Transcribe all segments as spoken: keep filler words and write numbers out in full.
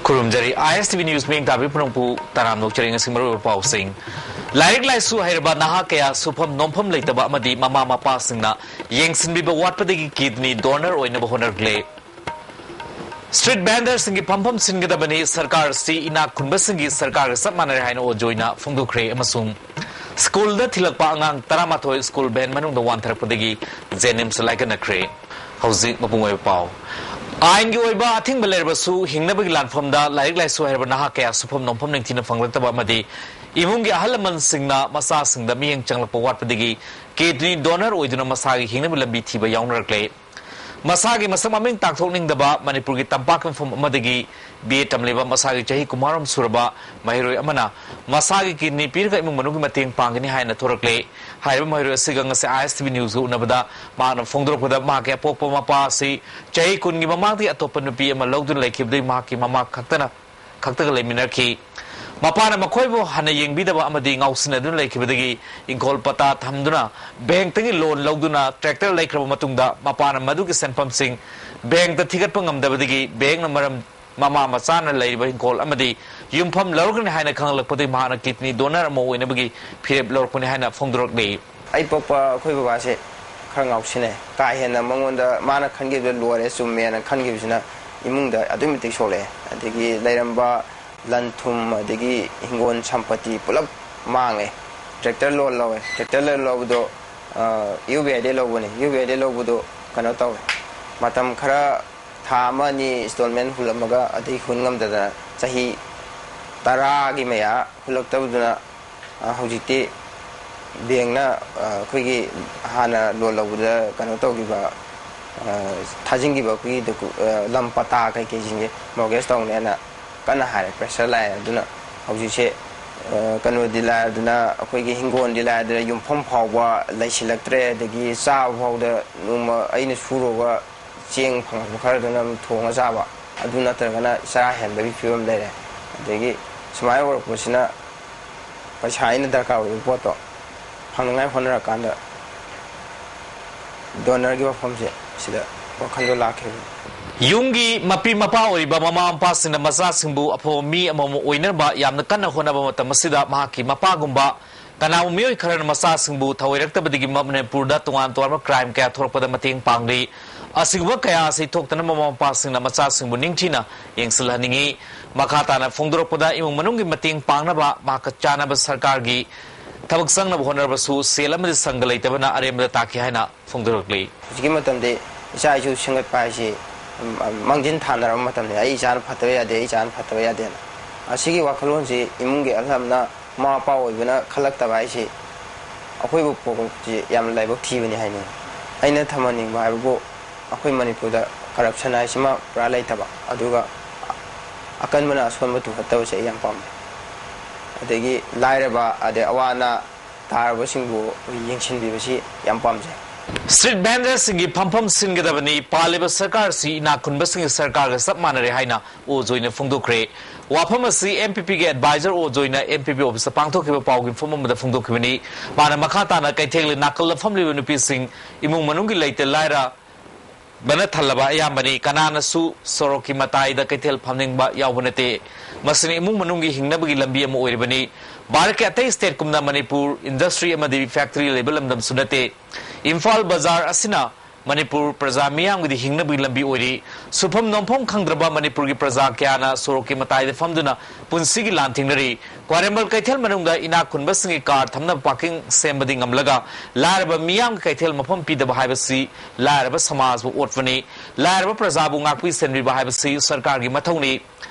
ꯈꯨꯔꯨꯝꯖꯔꯤ꯫ ꯑꯥꯏ ꯑꯦꯁ T V news ꯃꯤꯠꯌꯦꯡ ꯇꯥꯕꯤꯕ ꯄꯨꯝꯅꯃꯛꯄꯨ ꯇꯔꯥꯝꯅ ꯑꯣꯛꯆꯔꯤ꯫ ꯉꯁꯤ ꯃꯔꯨꯑꯣꯏꯕ ꯄꯥꯎꯁꯤꯡ꯫ ꯂꯥꯏꯔꯤꯛ ꯂꯥꯏꯁꯨ ꯍꯩꯔꯕ ꯅꯍꯥ ꯀꯌꯥ ꯁꯨꯐꯝ ꯅꯣꯝꯐꯝ ꯂꯩꯇꯕ ꯑꯃꯗꯤ ꯃꯃꯥ ꯃꯄꯥꯁꯤꯡꯅ ꯌꯦꯡꯁꯤꯟꯕꯤꯕ ꯋꯥꯠꯄꯗꯒꯤ ꯀꯤꯗꯅꯤ ꯗꯣꯅꯔ ꯑꯣꯏꯅꯕ ꯍꯣꯠꯅꯔꯛꯂꯦ꯫ ꯁ꯭ꯇ꯭ꯔꯤꯠ ꯚꯦꯟꯗꯔꯁꯤꯡꯒꯤ ꯐꯝꯐꯝ ꯁꯤꯟꯒꯗꯕꯅꯤ, ꯁꯔꯀꯥꯔ ꯑꯁꯤ ꯏꯅꯥꯛ ꯈꯨꯟꯕꯁꯤꯡꯒꯤ ꯁꯔꯀꯥꯔꯒ ꯆꯞ ꯃꯥꯟꯅꯔꯦ ꯍꯥꯏꯅ ꯑꯣ ꯖꯣꯏꯅ ꯐꯣꯡꯗꯣꯛꯈ꯭ꯔꯦ꯫ ꯑꯃꯁꯨꯡ ꯁ꯭ꯀꯨꯜꯗ ꯊꯤꯜꯂꯛꯄ ꯑꯉꯥꯡ ꯇꯔꯥꯃꯥꯊꯣꯏ ꯁ꯭ꯀꯨꯜ ꯚꯦꯟ ꯃꯅꯨꯡꯗ ꯋꯥꯟꯊꯔꯛꯄꯗꯒꯤ ꯖꯦꯅꯤꯝꯁ ꯂꯥꯏꯀꯠꯅꯈ꯭ꯔꯦ꯫ ꯍꯧꯖꯤꯛ ꯃꯄꯨꯡ ꯑꯣꯏꯕ ꯄꯥꯎ꯫ ꯑꯥꯏꯟꯒꯤ ꯑꯣꯏꯕ ꯑꯊꯤꯡꯕ ꯂꯩꯔꯕꯁꯨ ꯍꯤꯡꯅꯕꯒꯤ ꯂꯥꯟꯐꯝꯗ ꯂꯥꯏꯔꯤꯛ ꯂꯥꯏꯁꯨ ꯍꯩꯔꯕ ꯅꯍꯥ ꯀꯌꯥ ꯁꯨꯐꯝ ꯅꯣꯝꯐꯝ ꯅꯤꯡꯊꯤꯅ ꯐꯪꯂꯛꯇꯕ ꯑꯃꯗꯤ ꯏꯃꯨꯡꯒꯤ ꯑꯍꯜ ꯂꯃꯟꯁꯤꯡꯅ ꯃꯆꯥꯁꯤꯡꯗ ꯃꯤꯠꯌꯦꯡ ꯆꯪꯂꯛꯄ ꯋꯥꯠꯄꯗꯒꯤ ꯀꯤꯗꯅꯤ ꯗꯣꯅꯔ ꯑꯣꯏꯗꯨꯅ ꯃꯁꯥꯒꯤ ꯍꯤꯡꯅꯕ ꯂꯝꯕꯤ ꯊꯤꯕ ꯌꯥꯎꯅꯔꯛꯂꯦ꯫ ꯃꯁꯥꯒꯤ ꯃꯁꯛ ꯃꯃꯤꯡ ꯇꯥꯛꯊꯣꯛꯅꯤꯡꯗꯕ ꯃꯅꯤꯄꯨꯔꯒꯤ ꯇꯝꯄꯥꯛꯀꯤ ꯃꯐꯝ ꯑꯃꯗꯒꯤ ꯕꯤ ꯑꯦ ꯇꯝꯂꯤꯕ ꯃꯁꯥꯒꯤ ꯆꯍꯤ ꯀꯨꯟꯃꯉꯥꯔꯣꯝ ꯁꯨꯔꯕ ꯃꯍꯩꯔꯣꯏ ꯑꯃꯅ ꯃꯁꯥꯒꯤ ꯀꯤꯗꯅꯤ ꯄꯤꯔꯒ ꯏꯃꯨꯡ ꯃꯅꯨꯡꯒꯤ ꯃꯇꯦꯡ ꯄꯥꯡꯒꯅꯤ ꯍꯥꯏꯅ ꯊꯣꯔꯛꯂꯦ꯫ ꯍꯥꯏꯔꯤꯕ ꯃꯍꯩꯔꯣꯏ ꯑꯁꯤꯒ ꯉꯁꯤ ꯑꯥꯏ ꯑꯦꯁ ꯇꯤ ꯚꯤ ꯅ꯭ꯌꯨꯁꯀ ꯎꯅꯕꯗ ꯃꯍꯥꯛꯅ ꯐꯣꯡꯗꯣꯔꯛꯄꯗ, ꯃꯍꯥꯛꯀꯤ ꯑꯄꯣꯛꯄ ꯃꯄꯥ ꯑꯁꯤ ꯆꯍꯤ ꯀꯨꯟꯒꯤ ꯃꯃꯥꯡꯗꯒꯤ ꯑꯇꯣꯞꯄ ꯅꯨꯄꯤ ꯑꯃ ꯂꯧꯗꯨꯅ ꯂꯩꯈꯤꯕꯗꯒꯤ ꯃꯍꯥꯛꯀꯤ ꯃꯃꯥ ꯈꯛꯇꯅ ꯈꯛꯇꯒ ꯂꯩꯃꯤꯟꯅꯔꯛꯈꯤ꯫ ꯃꯄꯥꯅ ꯃꯈꯣꯏꯕꯨ ꯍꯟꯅ ꯌꯦꯡꯕꯤꯗꯕ ꯑꯃꯗꯤ ꯉꯥꯎꯁꯤꯟꯅꯗꯨꯅ ꯂꯩꯈꯤꯕꯗꯒꯤ ꯏꯪꯈꯣꯜ ꯄꯇꯥ ꯊꯝꯗꯨꯅ ꯕꯦꯡꯛꯇꯒꯤ ꯂꯣꯟ ꯂꯧꯗꯨꯅ ꯇ꯭ꯔꯦꯛꯇꯔ ꯂꯩꯈ꯭ꯔꯕ ꯃꯇꯨꯡꯗ ꯃꯄꯥꯅ ꯃꯗꯨꯒꯤ ꯁꯦꯟꯐꯝꯁꯤꯡ ꯕꯦꯡꯛꯇ ꯊꯤꯒꯠꯄ ꯉꯝꯗꯕꯗꯒꯤ ꯕꯦꯡꯛꯅ ꯃꯔꯝ ꯃꯃꯥ ꯃꯆꯥꯅ ꯂꯩꯔꯤꯕ ꯏꯪꯈꯣꯜ ꯑꯃꯗꯤ ꯌꯨꯝꯐꯝ ꯂꯧꯔꯒꯅꯤ ꯍꯥꯏꯅ ꯈꯪꯂꯛꯄꯗꯒꯤ ꯃꯍꯥꯛꯅ ꯀꯤꯗꯅꯤ ꯗꯣꯅꯔ ꯑꯃ ꯑꯣꯏꯅꯕꯒꯤ ꯐꯤꯔꯦꯞ ꯂꯧꯔꯛꯄꯅꯤ ꯍꯥꯏꯅ ꯐꯣꯡꯗꯣꯔꯛꯂꯤ꯫ ꯑꯩ ꯄꯣꯛꯄ ꯑꯩꯈꯣꯏ ꯕꯕꯥꯁꯦ ꯈꯔ ꯉꯥꯎꯁꯤꯟꯅꯩ꯫ ꯀꯥ ꯍꯦꯟꯅ ꯃꯉꯣꯟꯗ ꯃꯥꯅ ꯈꯟꯈꯤꯕꯗ ꯂꯣꯏꯔꯦ, ꯆꯨꯝꯃꯦꯅ ꯈꯟꯈꯤꯕꯁꯤꯅ ꯏꯃꯨꯡꯗ ꯑꯗꯨꯛꯀꯤ ꯃꯇꯤꯛ ꯁꯣꯛꯂꯛꯑꯦ꯫ ꯑꯗꯒꯤ ꯂꯩꯔꯝꯕ ꯂꯟ ꯊꯨꯝ, ꯑꯗꯒꯤ ꯍꯤꯡꯒꯣꯜ ꯁꯝꯄꯇꯤ ꯄꯨꯂꯞ ꯃꯥꯡꯉꯦ꯫ ꯇ꯭ꯔꯦꯛꯇꯔ ꯂꯣꯟ ꯂꯧꯋꯦ꯫ ꯇ꯭ꯔꯦꯛꯇꯔ ꯂꯣꯟ ꯂꯧꯕꯗꯣ, ꯑ, ꯌꯨ ꯕꯤ ꯑꯥꯏꯗꯩ ꯂꯧꯕꯅꯦ꯫ ꯌꯨ ꯕꯤ ꯑꯥꯏꯗꯩ ꯂꯧꯕꯗꯣ ꯀꯩꯅꯣ ꯇꯧꯋꯦ, ꯃꯇꯝ ꯈꯔ ꯊꯥ ꯑꯃ ꯑꯅꯤ ꯏꯟꯁꯇꯣꯜꯃꯦꯟ ꯍꯨꯜꯂꯝꯃꯒ ꯑꯗꯩ ꯍꯨꯟ ꯉꯝꯗꯗꯅ ꯆꯍꯤ ꯇꯔꯥꯒꯤ ꯃꯌꯥ ꯍꯨꯜꯂꯛꯇꯕꯗꯨꯅ, ꯑ, ꯍꯧꯖꯤꯛꯇꯤ ꯕꯦꯡꯅ, ꯑ, ꯑꯩꯈꯣꯏꯒꯤ ꯍꯥꯟꯅ ꯂꯣꯟ ꯂꯧꯕꯗ ꯀꯩꯅꯣ ꯇꯧꯈꯤꯕ, ꯑ, ꯊꯥꯖꯤꯟꯈꯤꯕ ꯑꯩꯈꯣꯏꯒꯤ ꯗꯣꯀꯨ-, ꯑ, ꯂꯝ ꯄꯇꯥ ꯀꯩꯀꯩꯁꯤꯡꯁꯦ ꯃꯣꯔꯒꯦꯖ ꯇꯧꯅꯦꯅ ꯀꯟꯅ ꯍꯥꯏꯔꯦ, ꯄ꯭ꯔꯦꯁꯔ ꯂꯥꯛꯑꯦ꯫ ꯑꯗꯨꯅ ꯍꯧꯖꯤꯛꯁꯦ, ꯑ, ꯀꯩꯅꯣꯗꯤ ꯂꯥꯏꯔꯗꯅ, ꯑꯩꯈꯣꯏꯒꯤ ꯍꯤꯡꯒꯣꯜꯗꯤ ꯂꯥꯏꯔꯗꯅ ꯌꯨꯝꯐꯝ ꯐꯥꯎꯕ ꯂꯩꯁꯤꯜꯂꯛꯇ꯭ꯔꯦ꯫ ꯑꯗꯒꯤ ꯆꯥꯕ ꯐꯥꯎꯗ ꯅꯣꯡꯃ ꯑꯩꯅ ꯁꯨꯔꯨꯕ ꯆꯦꯡ ꯐꯪꯉꯛꯄ ꯈꯔꯗꯨꯅ ꯑꯗꯨꯝ ꯊꯣꯡꯉ ꯆꯥꯕ, ꯑꯗꯨ ꯅꯠꯇ꯭ꯔꯒꯅ ꯆꯔꯥ ꯍꯦꯟꯕꯒꯤ ꯐꯤꯕꯝ ꯂꯩꯔꯦ꯫ ꯑꯗꯒꯤ ꯁꯨꯃꯥꯏꯅ ꯑꯣꯏꯔꯛꯄꯁꯤꯅ ꯄꯩꯁꯥ ꯑꯩꯅ ꯗꯔꯀꯥꯔ ꯑꯣꯏꯕ ꯄꯣꯠꯇꯣ ꯐꯪꯅꯉꯥꯏ ꯍꯣꯠꯅꯔꯀꯥꯟꯗ ꯗꯣꯅꯔꯒꯤ ꯋꯥꯐꯝꯁꯦ ꯁꯤꯗ ꯋꯥꯈꯜꯗꯣ ꯂꯥꯛꯈꯤꯕꯅꯤ꯫ ꯌꯨꯝꯒꯤ ꯃꯄꯤ ꯃꯄꯥ ꯑꯣꯏꯔꯤꯕ ꯃꯃꯥ ꯃꯄꯥꯁꯤꯡꯅ ꯃꯆꯥꯁꯤꯡꯕꯨ ꯑꯐꯕ ꯃꯤ ꯑꯃꯃꯝ ꯑꯣꯏꯅꯕ ꯌꯥꯝꯅ ꯀꯟꯅ ꯍꯣꯠꯅꯕ ꯃꯇꯝ ꯑꯁꯤꯗ, ꯃꯍꯥꯛꯀꯤ ꯃꯄꯥꯒꯨꯝꯕ ꯀꯅꯥꯒꯨꯝꯕ ꯃꯤꯑꯣꯏ ꯈꯔꯅ ꯃꯆꯥꯁꯤꯡꯕꯨ ꯊꯧꯑꯣꯏꯔꯛꯇꯕꯗꯒꯤ ꯃꯅꯤꯄꯨꯔꯗ ꯇꯣꯉꯥꯟ ꯇꯣꯉꯥꯟꯕ ꯀ꯭ꯔꯥꯏꯝ ꯀꯌꯥ ꯊꯣꯛꯂꯛꯄꯗ ꯃꯇꯦꯡ ꯄꯥꯡꯂꯤ꯫ ꯑꯁꯤꯒꯨꯝꯕ ꯀꯌꯥ ꯑꯁꯤ ꯊꯣꯛꯇꯅꯕ ꯃꯃꯥ ꯃꯄꯥꯁꯤꯡꯅ ꯃꯆꯥꯁꯤꯡꯕꯨ ꯅꯤꯡꯊꯤꯅ ꯌꯦꯡꯁꯤꯜꯍꯟꯅꯤꯡꯏ꯫ ꯃꯈꯥ ꯇꯥꯅ ꯐꯣꯡꯗꯣꯔꯛꯄꯗ, ꯏꯃꯨꯡ ꯃꯅꯨꯡꯒꯤ ꯃꯇꯦꯡ ꯄꯥꯡꯅꯕ ꯃꯍꯥꯛꯀ ꯆꯥꯟꯅꯕ ꯁꯔꯀꯥꯔꯒꯤ ꯊꯕꯛ ꯆꯪꯅꯕ ꯍꯣꯠꯅꯔꯕꯁꯨ ꯁꯦꯜ ꯑꯃꯗꯤ ꯁꯪꯒ ꯂꯩꯇꯕꯅ ꯑꯔꯦꯝꯕꯗ ꯇꯥꯈꯤ ꯍꯥꯏꯅ ꯐꯣꯡꯗꯣꯔꯛꯂꯤ꯫ ꯍꯧꯖꯤꯛꯀꯤ ꯃꯇꯝꯗꯤ ꯏꯆꯥ ꯏꯁꯨ ꯁꯦꯝꯒꯠꯄ ꯍꯥꯏꯁꯤ, ꯎꯝ, ꯃꯥꯡꯖꯤꯟ ꯊꯥꯅꯔꯕ ꯃꯇꯝꯅꯤ꯫ "ꯑꯩ ꯏꯆꯥꯅ ꯐꯠꯇꯕ ꯌꯥꯗꯦ, ꯑꯩ ꯏꯆꯥꯅ ꯐꯠꯇꯕ ꯌꯥꯗꯦꯅ"꯫ ꯑꯁꯤꯒꯤ ꯋꯥꯈꯜꯂꯣꯟꯁꯤ ꯏꯃꯨꯡꯒꯤ ꯑꯍꯜ ꯑꯃꯅ, ꯃꯃꯥ ꯃꯄꯥ ꯑꯣꯏꯕꯅ ꯈꯜꯂꯛꯇꯕ ꯍꯥꯏꯁꯤ ꯑꯩꯈꯣꯏꯕꯨ ꯄꯣꯛꯄꯁꯤ ꯌꯥꯝꯅ ꯂꯥꯏꯕꯛ ꯊꯤꯕꯅꯤ ꯍꯥꯏꯅꯤꯡꯉꯤ꯫ ꯑꯩꯅ ꯊꯝꯍꯟꯅꯤꯡꯕ ꯍꯥꯏꯕꯕꯨ, ꯑꯩꯈꯣꯏ ꯃꯅꯤꯄꯨꯔꯗ ꯀꯔꯞꯁꯟ ꯍꯥꯏꯁꯤꯃ ꯄꯨꯔꯥ ꯂꯩꯇꯕ, ꯑꯗꯨꯒ ꯑꯀꯟꯕꯅ ꯑꯁꯣꯟꯕ ꯇꯨꯈꯠꯇꯕꯁꯦ ꯑꯩ ꯌꯥꯝ ꯄꯥꯝꯃꯤ꯫ ꯑꯗꯒꯤ ꯂꯥꯏꯔꯕ, ꯑꯗꯩ ꯑꯋꯥ ꯑꯅꯥ ꯇꯥꯔꯕꯁꯤꯡꯕꯨ ꯌꯦꯡꯁꯤꯟꯕꯤꯕꯁꯤ ꯌꯥꯝ ꯄꯥꯝꯖꯩ꯫ ꯁ꯭ꯇ꯭ꯔꯤꯠ ꯚꯦꯟꯗꯔꯁꯤꯡꯒꯤ ꯐꯝꯐꯝ ꯁꯤꯟꯒꯗꯕꯅꯤ꯫ ꯄꯥꯜꯂꯤꯕ ꯁꯔꯀꯥꯔꯁꯤ ꯏꯅꯥꯛ ꯈꯨꯟꯕꯁꯤꯡꯒꯤ ꯁꯔꯀꯥꯔꯒ ꯆꯞ ꯃꯥꯟꯅꯔꯦ ꯍꯥꯏꯅ ꯑꯣ ꯖꯣꯏꯅ ꯐꯣꯡꯗꯣꯛꯈ꯭ꯔꯦ꯫ ꯋꯥꯐꯝ ꯑꯁꯤ ꯑꯦꯝ ꯄꯤ ꯄꯤꯒꯤ ꯑꯦꯗꯚꯥꯏꯖꯔ ꯑꯣ ꯖꯣꯏꯅ ꯑꯦꯝ ꯄꯤ ꯄꯤ ꯑꯣꯐꯤꯁꯇ ꯄꯥꯡꯊꯣꯛꯈꯤꯕ ꯄꯥꯎꯒꯤ ꯃꯤꯐꯝ ꯑꯃꯗ ꯐꯣꯡꯗꯣꯛꯈꯤꯕꯅꯤ꯫ ꯃꯥꯅ ꯃꯈꯥ ꯇꯥꯅ ꯀꯩꯊꯦꯜ ꯅꯥꯀꯜꯗ ꯐꯝꯂꯤꯕ ꯅꯨꯄꯤꯁꯤꯡ ꯏꯃꯨꯡ ꯃꯅꯨꯡꯒꯤ ꯂꯩꯇ ꯂꯥꯏꯔ ꯕꯅ ꯊꯜꯂꯕ ꯑꯌꯥꯝꯕꯅꯤ꯫ ꯀꯅꯥꯅꯁꯨ ꯁꯣꯔꯣꯛꯀꯤ ꯃꯇꯥꯏꯗ ꯀꯩꯊꯦꯜ ꯐꯝꯅꯤꯡꯕ ꯌꯥꯎꯕ ꯅꯠꯇꯦ꯫ ꯃꯁꯤꯅ ꯏꯃꯨꯡ ꯃꯅꯨꯡꯒꯤ ꯍꯤꯡꯅꯕꯒꯤ ꯂꯝꯕꯤ ꯑꯃ ꯑꯣꯏꯔꯤꯕꯅꯤ꯫ ꯚꯥꯔꯠꯀꯤ ꯑꯇꯩ ꯁ꯭ꯇꯦꯠꯀꯨꯝꯅ ꯃꯅꯤꯄꯨꯔ ꯏꯟꯗꯁꯇ꯭ꯔꯤ ꯑꯃꯗꯤ ꯐꯦꯛꯇꯔꯤ ꯂꯩꯕ ꯂꯝꯗꯝꯁꯨ ꯅꯠꯇꯦ꯫ ꯏꯝꯐꯥꯜ ꯕꯖꯥꯔ ꯑꯁꯤꯅ ꯃꯅꯤꯄꯨꯔ ꯄ꯭ꯔꯖꯥ ꯃꯤꯌꯥꯝꯒꯤꯗꯤ ꯍꯤꯡꯅꯕꯒꯤ ꯂꯝꯕꯤ ꯑꯣꯏꯔꯤ꯫ ꯁꯨꯐꯝ ꯅꯣꯝꯐꯝ ꯈꯪꯗ꯭ꯔꯕ ꯃꯅꯤꯄꯨꯔꯒꯤ ꯄ꯭ꯔꯖꯥ ꯀꯌꯥꯅ ꯁꯣꯔꯣꯛꯀꯤ ꯃꯇꯥꯏꯗ ꯐꯝꯗꯨꯅ ꯄꯨꯟꯁꯤꯒꯤ ꯂꯥꯟ ꯊꯦꯡꯅꯔꯤ꯫ ꯈ꯭ꯋꯥꯏꯔꯦꯝꯕꯜ ꯀꯩꯊꯦꯜ ꯃꯅꯨꯡꯗ ꯏꯅꯥꯛ ꯈꯨꯟꯕꯁꯤꯡꯒꯤ ꯀꯥꯔ ꯊꯝꯅꯕ ꯄꯥꯔꯀꯤꯡ ꯁꯦꯝꯕꯗꯤ ꯉꯝꯂꯒ, ꯂꯥꯏꯔꯕ ꯃꯤꯌꯥꯝꯒꯤ ꯀꯩꯊꯦꯜ ꯃꯐꯝ ꯄꯤꯗꯕ ꯍꯥꯏꯕꯁꯤ ꯂꯥꯏꯔꯕ ꯁꯃꯥꯖꯕꯨ ꯑꯣꯠꯄꯅꯤ꯫ ꯂꯥꯏꯔꯕ ꯄ꯭ꯔꯖꯥꯕꯨ ꯉꯥꯛꯄꯤ ꯁꯦꯟꯕꯤꯕ ꯍꯥꯏꯕꯁꯤ ꯁꯔꯀꯥꯔꯒꯤ ꯃꯊꯧꯅꯤ꯫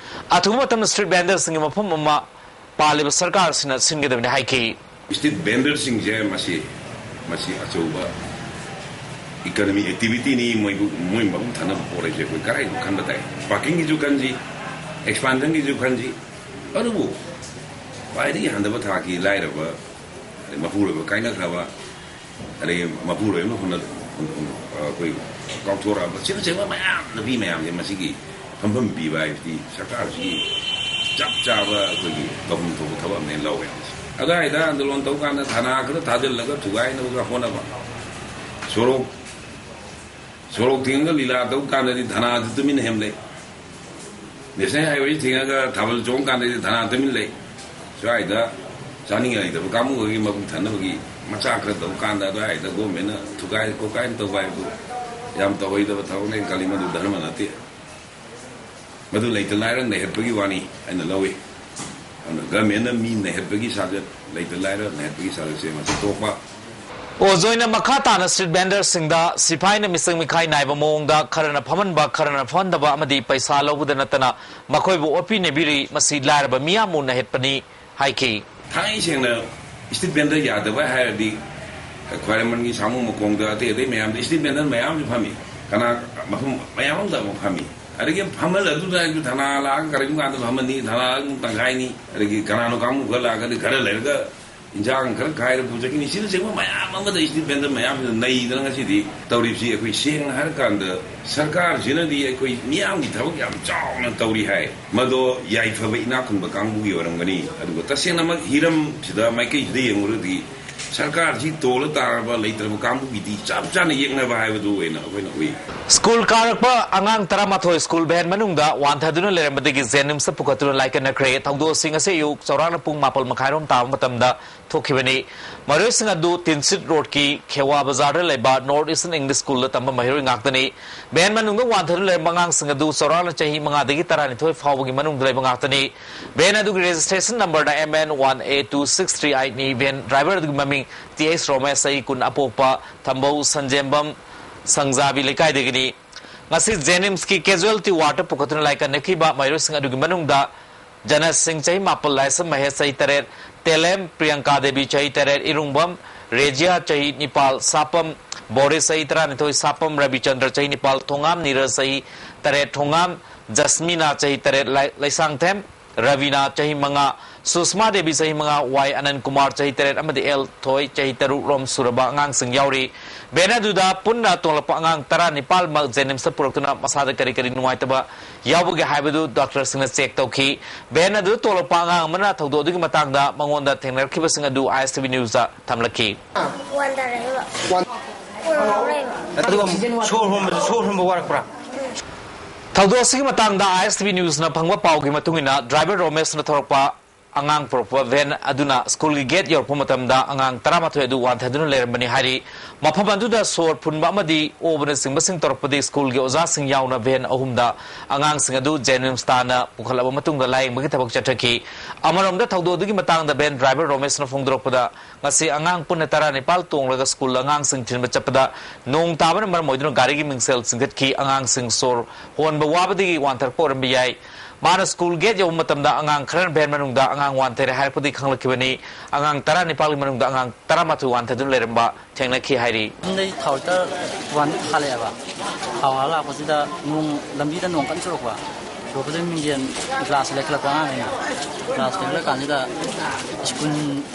ꯑꯊꯨꯕ ꯃꯇꯝꯗ ꯁ꯭ꯇ꯭ꯔꯤꯠ ꯚꯦꯟꯗꯔꯁꯤꯡꯒꯤ ꯃꯐꯝ ꯑꯃ ꯄꯥꯜꯂꯤꯕ ꯁꯔꯀꯥꯔꯁꯤꯅ ꯁꯤꯟꯒꯗꯕꯅꯤ ꯍꯥꯏꯈꯤ꯫ ꯁ꯭ꯇ꯭ꯔꯤꯠ ꯚꯦꯟꯗꯔꯁꯤꯡꯁꯦ ꯃꯁꯤ, ꯃꯁꯤ ꯑꯆꯧꯕ ꯏꯀꯅꯃꯤ ꯑꯦꯛꯇꯤꯚꯤꯇꯤꯅꯤ꯫ ꯃꯣꯏꯕꯨ, ꯃꯣꯏ ꯃꯕꯨꯛ ꯊꯟꯅꯕ ꯄꯣꯠ ꯍꯥꯏꯁꯦ ꯑꯩꯈꯣꯏ ꯀꯗꯥꯏꯗ ꯈꯟꯕ ꯇꯥꯏ? ꯄꯥꯔꯀꯤꯡꯒꯤꯁꯨ ꯈꯟꯁꯤ, ꯑꯦꯛꯁꯄꯥꯟꯁꯟꯒꯤꯁꯨ ꯈꯟꯁꯤ, ꯑꯗꯨꯕꯨ ꯈ꯭ꯋꯥꯏꯗꯒꯤ ꯍꯟꯊꯕ ꯊꯥꯛꯀꯤ ꯂꯥꯏꯔꯕ, ꯑꯗꯩ ꯃꯄꯨꯔꯣꯏꯕ ꯀꯥꯏꯅꯈ꯭ꯔꯕ, ꯑꯗꯩ ꯃꯄꯨꯔꯣꯏꯕꯅ ꯍꯨꯟꯅ-, ꯍꯨꯟ-, ꯍꯨꯟ-, ꯑꯩꯈꯣꯏ ꯀꯥꯎꯊꯣꯔꯛꯑꯕ, ꯁꯤꯅꯆꯤꯡꯕ ꯃꯌꯥꯝ, ꯅꯨꯄꯤ ꯃꯌꯥꯝꯁꯦ ꯃꯁꯤꯒꯤ ꯐꯝꯐꯝ ꯄꯤꯕ ꯍꯥꯏꯕꯁꯤ ꯁꯔꯀꯥꯔꯁꯤꯒꯤ ꯆꯞ ꯆꯥꯕ ꯑꯩꯈꯣꯏꯒꯤ ꯇꯧꯐꯝ ꯊꯣꯛꯄ ꯊꯕꯛ ꯑꯃꯅꯦꯅ ꯂꯧꯋꯦ꯫ ꯑꯗꯨꯋꯥꯏꯗ ꯑꯟꯗꯣꯂꯣꯟ ꯇꯧꯀꯥꯟꯗ ꯊꯥꯅꯥ ꯈꯔ ꯊꯥꯖꯤꯜꯂꯒ ꯊꯨꯒꯥꯏꯅꯕꯒ ꯍꯣꯠꯅꯕ, ꯁꯣꯔꯣꯛ ꯁꯣꯔꯣꯛ ꯊꯤꯡꯉꯒ ꯂꯤꯂꯥ ꯇꯧ ꯀꯥꯟꯗꯗꯤ ꯙꯔꯅꯥꯗꯨ ꯇꯨꯃꯤꯟꯅ ꯍꯦꯝ ꯂꯩ꯫ ꯅꯦꯁꯅꯦꯜ ꯍꯥꯏꯋꯦ ꯊꯤꯡꯉꯒ ꯊꯥꯕꯜ ꯆꯣꯡ ꯀꯥꯟꯗꯗꯤ ꯙꯔꯅꯥ ꯇꯨꯃꯤꯟ ꯂꯩ꯫ ꯁ꯭ꯋꯥꯏꯗ ꯆꯥꯅꯤꯡꯉꯥꯏ ꯂꯩꯇꯕ ꯀꯥꯡꯕꯨꯈꯩꯒꯤ ꯃꯕꯨꯛ ꯊꯟꯅꯕꯒꯤ ꯃꯆꯥ ꯈꯔ ꯇꯧ ꯀꯥꯟꯗ ꯑꯗꯨꯋꯥꯏꯗ ꯒꯣꯔꯃꯦꯟꯅ ꯊꯨꯒꯥꯏ ꯈꯣꯠꯀꯥꯏꯅ ꯇꯧꯕ ꯍꯥꯏꯕꯗꯨ ꯌꯥꯝ ꯇꯧꯍꯩꯗꯕ ꯊꯕꯛꯅꯦ꯫ ꯀꯜꯂꯤ, ꯃꯗꯨ ꯙꯔꯃ ꯅꯠꯇꯦ꯫ ꯃꯗꯨ ꯂꯩꯇ ꯂꯥꯏꯔ ꯅꯩꯍꯠꯄꯒꯤ ꯋꯥꯅꯤ ꯍꯥꯏꯅ ꯂꯧꯏ꯫ ꯑꯗꯨꯅ ꯒꯃꯦꯟꯅ ꯃꯤ ꯅꯩꯍꯠꯄꯒꯤ ꯁꯥꯖꯠ, ꯂꯩꯇ ꯂꯥꯏꯔ ꯅꯩꯍꯠꯄꯒꯤ ꯁꯥꯖꯠꯁꯦ ꯃꯁꯤ ꯇꯣꯛꯄ꯫ ꯑꯣꯖꯣꯏꯅ ꯃꯈꯥ ꯇꯥꯅ ꯁ꯭ꯇ꯭ꯔꯤꯠ ꯚꯦꯟꯗꯔꯁꯤꯡꯗ ꯁꯤꯐꯥꯏꯅ ꯃꯤꯆꯪ ꯃꯤꯈꯥꯏ ꯅꯥꯏꯕ ꯃꯑꯣꯡꯗ ꯈꯔꯅ ꯐꯝꯍꯟꯕ, ꯈꯔꯅ ꯐꯝꯍꯟꯗꯕ ꯑꯃꯗꯤ ꯄꯩꯁꯥ ꯂꯧꯕꯗ ꯅꯠꯇꯅ ꯃꯈꯣꯏꯕꯨ ꯑꯣꯠꯄꯤ ꯅꯩꯕꯤꯔꯤ꯫ ꯃꯁꯤ ꯂꯥꯏꯔꯕ ꯃꯤꯌꯥꯝꯕꯨ ꯅꯩꯍꯠꯄꯅꯤ ꯍꯥꯏꯈꯤ꯫ ꯊꯥꯡꯉꯩ ꯁꯦꯡꯅ ꯁ꯭ꯇ꯭ꯔꯤꯠ ꯚꯦꯟꯗꯔ ꯌꯥꯗꯕ ꯍꯥꯏꯔꯗꯤ ꯈ꯭ꯋꯥꯏꯔꯝꯕꯟꯒꯤ ꯁꯥꯃꯨ ꯃꯈꯣꯡꯗ ꯑꯇꯩ ꯑꯇꯩ ꯃꯌꯥꯝꯗ ꯁ꯭ꯇ꯭ꯔꯤꯠ ꯚꯦꯟꯗꯔ ꯃꯌꯥꯝꯁꯨ ꯐꯝꯃꯤ꯫ ꯀꯅꯥ ꯃꯐꯝ ꯃꯌꯥꯝ ꯑꯃꯗ ꯑꯃꯨꯛ ꯐꯝꯃꯤ꯫ ꯑꯗꯒꯤ ꯐꯝꯍꯜꯂ ꯑꯗꯨꯗ ꯊꯅꯥ ꯂꯥꯛꯑꯒ ꯀꯔꯤꯒꯨꯝꯕ ꯀꯥꯟꯗ ꯐꯝꯃꯅꯤ, ꯊꯅꯥ ꯑꯃꯨꯛ ꯇꯪꯈꯥꯏꯅꯤ꯫ ꯑꯗꯒꯤ ꯀꯅꯥꯅꯣ ꯀꯥꯡꯕꯨ ꯈꯔ ꯂꯥꯛꯑꯒꯗꯤ ꯈꯔ ꯂꯩꯔꯒ ꯏꯟꯖꯥꯡ ꯈꯔ ꯈꯥꯏꯔ ꯄꯨꯖꯈꯤꯅꯤ꯫ ꯁꯤꯅꯆꯤꯡꯕ ꯃꯌꯥꯝ ꯑꯃꯗ ꯁ꯭ꯇ꯭ꯔꯤꯠ ꯚꯦꯟꯗꯔ ꯃꯌꯥꯝꯁꯤꯅ ꯅꯩꯗꯅ ꯉꯁꯤꯗꯤ ꯇꯧꯔꯤꯕꯁꯤ ꯑꯩꯈꯣꯏ ꯁꯦꯡꯅ ꯍꯥꯏꯔꯀꯥꯟꯗ ꯁꯔꯀꯥꯔꯁꯤꯅꯗꯤ ꯑꯩꯈꯣꯏ ꯃꯤꯌꯥꯝꯒꯤ ꯊꯕꯛ ꯌꯥꯝ ꯆꯥꯎꯅ ꯇꯧꯔꯤ ꯍꯥꯏ꯫ ꯃꯗꯣ ꯌꯥꯏꯐꯕ ꯏꯅꯥꯛ ꯈꯨꯟꯕ ꯀꯥꯡꯕꯨꯒꯤ ꯑꯣꯏꯔꯝꯒꯅꯤ꯫ ꯑꯗꯨꯒ ꯇꯁꯦꯡꯅꯃꯛ ꯍꯤꯔꯝꯁꯤꯗ ꯃꯥꯏꯀꯩꯁꯤꯗ ꯌꯦꯡꯉꯨꯔꯗꯤ ꯁꯔꯀꯥꯔꯁꯤ ꯇꯣꯜꯂ ꯇꯥꯔꯕ ꯂꯩꯇ꯭ꯔꯕ ꯀꯥꯡꯕꯨꯒꯤꯗꯤ ꯆꯞ ꯆꯥꯅ ꯌꯦꯛꯅꯕ ꯍꯥꯏꯕꯗꯨ ꯑꯣꯏꯅ ꯑꯩꯈꯣꯏꯅ ꯎꯏ꯫ ꯁ꯭ꯀꯨꯜ ꯀꯥꯔꯛꯄ ꯑꯉꯥꯡ ꯇꯔꯥꯃꯥꯊꯣꯏ ꯁ꯭ꯀꯨꯜ ꯚꯦꯟ ꯃꯅꯨꯡꯗ ꯋꯥꯟꯊꯗꯨꯅ ꯂꯩꯔꯝꯕꯗꯒꯤ ꯖꯦꯅꯤꯝꯁꯇ ꯄꯨꯈꯠꯇꯨꯅ ꯂꯥꯏꯀꯠꯅꯈ꯭ꯔꯦ꯫ ꯊꯧꯗꯣꯛ ꯑꯁꯤ ꯉꯁꯤ ꯑꯌꯨꯛ ꯆꯥꯎꯔꯥꯛꯅ ꯄꯨꯡ ꯃꯥꯄꯜ ꯃꯈꯥꯏꯔꯣꯝ ꯇꯥꯕ ꯃꯇꯝꯗ ꯊꯣꯛꯈꯤꯕꯅꯤ꯫ ꯃꯔꯣꯏꯁꯤꯡ ꯑꯗꯨ ꯇꯤꯟꯁꯤꯠ ꯔꯣꯗꯀꯤ ꯈꯦꯋꯥ ꯕꯖꯥꯔꯗ ꯂꯩꯕ ꯅꯣꯔꯠ ꯏꯁꯇꯔꯟ ꯏꯪꯂꯤꯁ ꯁ꯭ꯀꯨꯜꯗ ꯇꯝꯕ ꯃꯍꯩꯔꯣꯏ ꯉꯥꯛꯇꯅꯤ꯫ ꯚꯦꯟ ꯃꯅꯨꯡꯗ ꯋꯥꯟꯊꯗꯨꯅ ꯂꯩꯔꯝꯕ ꯑꯉꯥꯡꯁꯤꯡ ꯑꯗꯨ ꯆꯥꯎꯔꯥꯛꯅ ꯆꯍꯤ ꯃꯉꯥꯗꯒꯤ ꯇꯔꯥꯅꯤꯊꯣꯏ ꯐꯥꯎꯕꯒꯤ ꯃꯅꯨꯡꯗ ꯂꯩꯕ ꯉꯥꯛꯇꯅꯤ꯫ ꯚꯦꯟ ꯑꯗꯨꯒꯤ ꯔꯦꯖꯤꯁꯇ꯭ꯔꯦꯁꯟ ꯅꯝꯕꯔꯅ M N one A two six three eight ꯅꯤ꯫ ꯚꯦꯟ ꯗ꯭ꯔꯥꯏꯚꯔ ꯑꯗꯨꯒꯤ ꯃꯃꯤꯡ T H ꯔꯣꯃꯦꯁ, ꯆꯍꯤ ꯀꯨꯟ, ꯑꯄꯣꯛꯄ ꯊꯝꯕꯧ ꯁꯟꯖꯦꯝꯕꯝ ꯁꯪꯖꯥꯕꯤ ꯂꯩꯀꯥꯏꯗꯒꯤꯅꯤ꯫ ꯉꯁꯤ ꯖꯦꯅꯤꯝꯁꯀꯤ ꯀꯦꯖꯨꯋꯦꯜꯇꯤ ꯋꯥꯔꯗꯇ ꯄꯨꯈꯠꯇꯨꯅ ꯂꯥꯏꯀꯠꯅꯈꯤꯕ ꯃꯍꯩꯔꯣꯏꯁꯤꯡ ꯑꯗꯨꯒꯤ ꯃꯅꯨꯡꯗ ꯖꯅꯁꯤꯡ, ꯆꯍꯤ ꯃꯥꯄꯜ, ꯂꯥꯏꯁ꯭ꯔꯝ ꯃꯍꯦꯁ, ꯆꯍꯤ ꯇꯔꯦꯠ, ꯇꯦꯂꯦꯝ ꯄ꯭ꯔꯤꯌꯪꯀꯥ ꯗꯦꯕꯤ, ꯆꯍꯤ ꯇꯔꯦꯠ, ꯏꯔꯨꯡꯕꯝ ꯔꯦꯖꯤꯌꯥ, ꯆꯍꯤ ꯅꯤꯄꯥꯜ, ꯁꯥꯄꯝ ꯕꯣꯔꯤꯁ, ꯆꯍꯤ ꯇꯔꯥꯅꯤꯊꯣꯏ, ꯁꯥꯄꯝ ꯔꯕꯤꯆꯟꯗ꯭ꯔ, ꯆꯍꯤ ꯅꯤꯄꯥꯜ, ꯊꯣꯉꯥꯝ ꯅꯤꯔꯖ, ꯆꯍꯤ ꯇꯔꯦꯠ, ꯊꯣꯉꯥꯝ ꯖꯁꯃꯤꯅꯥ, ꯆꯍꯤ ꯇꯔꯦꯠ, ꯂꯥꯏ-, ꯂꯩꯁꯥꯡꯊꯦꯝ ꯔꯕꯤꯅꯥ, ꯆꯍꯤ ꯃꯉꯥ, ꯁꯨꯁꯃꯥ ꯗꯦꯕꯤ, ꯆꯍꯤ ꯃꯉꯥ, ꯋꯥꯏ ꯑꯅꯟ ꯀꯨꯃꯥꯔ, ꯆꯍꯤ ꯇꯔꯦꯠ, ꯑꯃꯗꯤ ꯑꯦꯜ ꯊꯣꯏ, ꯆꯍꯤ ꯇꯔꯨꯛ ꯔꯣꯝ ꯁꯨꯔꯕ ꯑꯉꯥꯡꯁꯤꯡ ꯌꯥꯎꯔꯤ꯫ ꯚꯦꯟ ꯑꯗꯨꯗ ꯄꯨꯟꯅ ꯇꯣꯡꯂꯛꯄ ꯑꯉꯥꯡ ꯇꯔꯥꯅꯤꯄꯥꯜꯃꯛ ꯖꯦꯅꯤꯝꯁꯇ ꯄꯨꯔꯛꯇꯨꯅ ꯃꯁꯥꯗ ꯀꯔꯤ ꯀꯔꯤ ꯅꯨꯡꯉꯥꯏꯇꯕ ꯌꯥꯎꯕꯒꯦ ꯍꯥꯏꯕꯗꯨ ꯗꯣꯛꯇꯔꯁꯤꯡꯅ ꯆꯦꯛ ꯇꯧꯈꯤ꯫ ꯚꯦꯟ ꯑꯗꯨꯗ ꯇꯣꯡꯂꯛꯄ ꯑꯉꯥꯡ ꯑꯃꯅ ꯊꯧꯗꯣꯛ ꯑꯗꯨꯒꯤ ꯃꯇꯥꯡꯗ ꯃꯉꯣꯟꯗ ꯊꯦꯡꯅꯔꯛꯈꯤꯕꯁꯤꯡ ꯑꯗꯨ ISTV ꯅ꯭ꯌꯨꯁꯇ ꯊꯝꯂꯛꯈꯤ꯫ ꯋꯥꯟꯗꯔꯦꯕ꯫ ꯋꯥꯟ- ꯑꯗꯨꯒ ꯁꯣꯔ ꯍꯣꯟꯕꯗ, ꯁꯣꯔ ꯍꯣꯟꯕ ꯋꯥꯔꯛꯄ꯭ꯔꯥ? ꯊꯧꯗꯣꯛ ꯑꯁꯤꯒꯤ ꯃꯇꯥꯡꯗ ꯑꯥꯏ ꯑꯦꯁ ꯇꯤ ꯚꯤ ꯅ꯭ꯌꯨꯁꯅ ꯐꯪꯕ ꯄꯥꯎꯒꯤ ꯃꯇꯨꯡ ꯏꯟꯅ, ꯗ꯭ꯔꯥꯏꯚꯔ ꯔꯣꯃꯦꯁꯅ ꯊꯧꯔꯛꯄ ꯑꯉꯥꯡ ꯄꯨꯔꯛꯄ ꯚꯦꯟ ꯑꯗꯨꯅ ꯁ꯭ꯀꯨꯜꯒꯤ ꯒꯦꯠ ꯌꯧꯔꯛꯄ ꯃꯇꯝꯗ ꯑꯉꯥꯡ ꯇꯔꯥꯃꯥꯊꯣꯏ ꯑꯗꯨ ꯋꯥꯟꯊꯗꯨꯅ ꯂꯩꯔꯝꯕꯅꯤ ꯍꯥꯏꯔꯤ꯫ ꯃꯐꯝ ꯑꯗꯨꯗ ꯁꯣꯔ ꯐꯨꯟꯕ ꯑꯃꯗꯤ ꯑꯣꯕꯅꯆꯤꯡꯕꯁꯤꯡ ꯇꯧꯔꯛꯄꯗꯒꯤ ꯁ꯭ꯀꯨꯜꯒꯤ ꯑꯣꯖꯥꯁꯤꯡ ꯌꯥꯎꯅ ꯚꯦꯟ ꯑꯍꯨꯝꯗ ꯑꯉꯥꯡꯁꯤꯡ ꯑꯗꯨ ꯖꯦꯅꯤꯝꯁ ꯇꯥꯟꯅ ꯄꯨꯈꯠꯂꯕ ꯃꯇꯨꯡꯗ ꯂꯥꯌꯦꯡꯕꯒꯤ ꯊꯕꯛ ꯆꯠꯊꯈꯤ꯫ ꯑꯃꯔꯣꯝꯗ ꯊꯧꯗꯣꯛ ꯑꯗꯨꯒꯤ ꯃꯇꯥꯡꯗ ꯚꯦꯟ ꯗ꯭ꯔꯥꯏꯚꯔ ꯔꯣꯃꯦꯁꯅ ꯐꯣꯡꯗꯣꯔꯛꯄꯗ, ꯉꯁꯤ ꯑꯉꯥꯡ ꯄꯨꯟꯅ ꯇꯔꯥꯅꯤꯄꯥꯜ ꯇꯣꯡꯂꯒ ꯁ꯭ꯀꯨꯜ ꯑꯉꯥꯡꯁꯤꯡ ꯊꯤꯟꯕ ꯆꯠꯄꯗ ꯅꯣꯡ ꯇꯥꯕꯅ ꯃꯔꯝ ꯑꯣꯏꯗꯨꯅ ꯒꯥꯔꯤꯒꯤ ꯃꯤꯡꯁꯦꯜ ꯆꯤꯡꯈꯠꯈꯤ꯫ ꯑꯉꯥꯡꯁꯤꯡ ꯁꯣꯔ ꯍꯣꯟꯕ ꯋꯥꯕꯗꯒꯤ ꯋꯥꯟꯊꯔꯛꯄ ꯑꯣꯏꯔꯝꯕ ꯌꯥꯏ꯫ ꯃꯥꯅ ꯁ꯭ꯀꯨꯜ ꯒꯦꯠ ꯌꯧꯕ ꯃꯇꯝꯗ ꯑꯉꯥꯡ ꯈꯔꯅ ꯚꯦꯟ ꯃꯅꯨꯡꯗ ꯑꯉꯥꯡ ꯋꯥꯟꯊꯔꯦ ꯍꯥꯏꯔꯛꯄꯗꯒꯤ ꯈꯪꯂꯛꯈꯤꯕꯅꯤ꯫ ꯑꯉꯥꯡ ꯇꯔꯥꯅꯤꯄꯥꯜꯒꯤ ꯃꯅꯨꯡꯗ ꯑꯉꯥꯡ ꯇꯔꯥꯃꯥꯊꯣꯏ ꯋꯥꯟꯊꯗꯨꯅ ꯂꯩꯔꯝꯕ ꯊꯦꯡꯅꯈꯤ ꯍꯥꯏꯔꯤ꯫ ꯌꯨꯝꯗꯩ ꯊꯥꯎ ꯂꯤꯇꯔ ꯋꯥꯟ ꯍꯥꯜꯂꯛꯑꯦꯕ꯫ ꯊꯥꯎ ꯍꯥꯜꯂꯛꯄꯁꯤꯗ ꯅꯣꯡ, ꯂꯝꯕꯤꯗ ꯅꯣꯡ ꯀꯟꯅ ꯆꯨꯔꯛꯄ꯫ ꯆꯨꯔꯛꯄꯁꯤꯗ ꯃꯤꯡꯖꯦꯜ ꯒ꯭ꯂꯥꯁ ꯂꯩꯈꯠꯂꯛꯄ ꯑꯉꯥꯡꯈꯩꯅ꯫ ꯒ꯭ꯂꯥꯁ ꯂꯩꯈꯠꯂꯀꯥꯟꯁꯤꯗ ꯁ꯭ꯀꯨꯜ,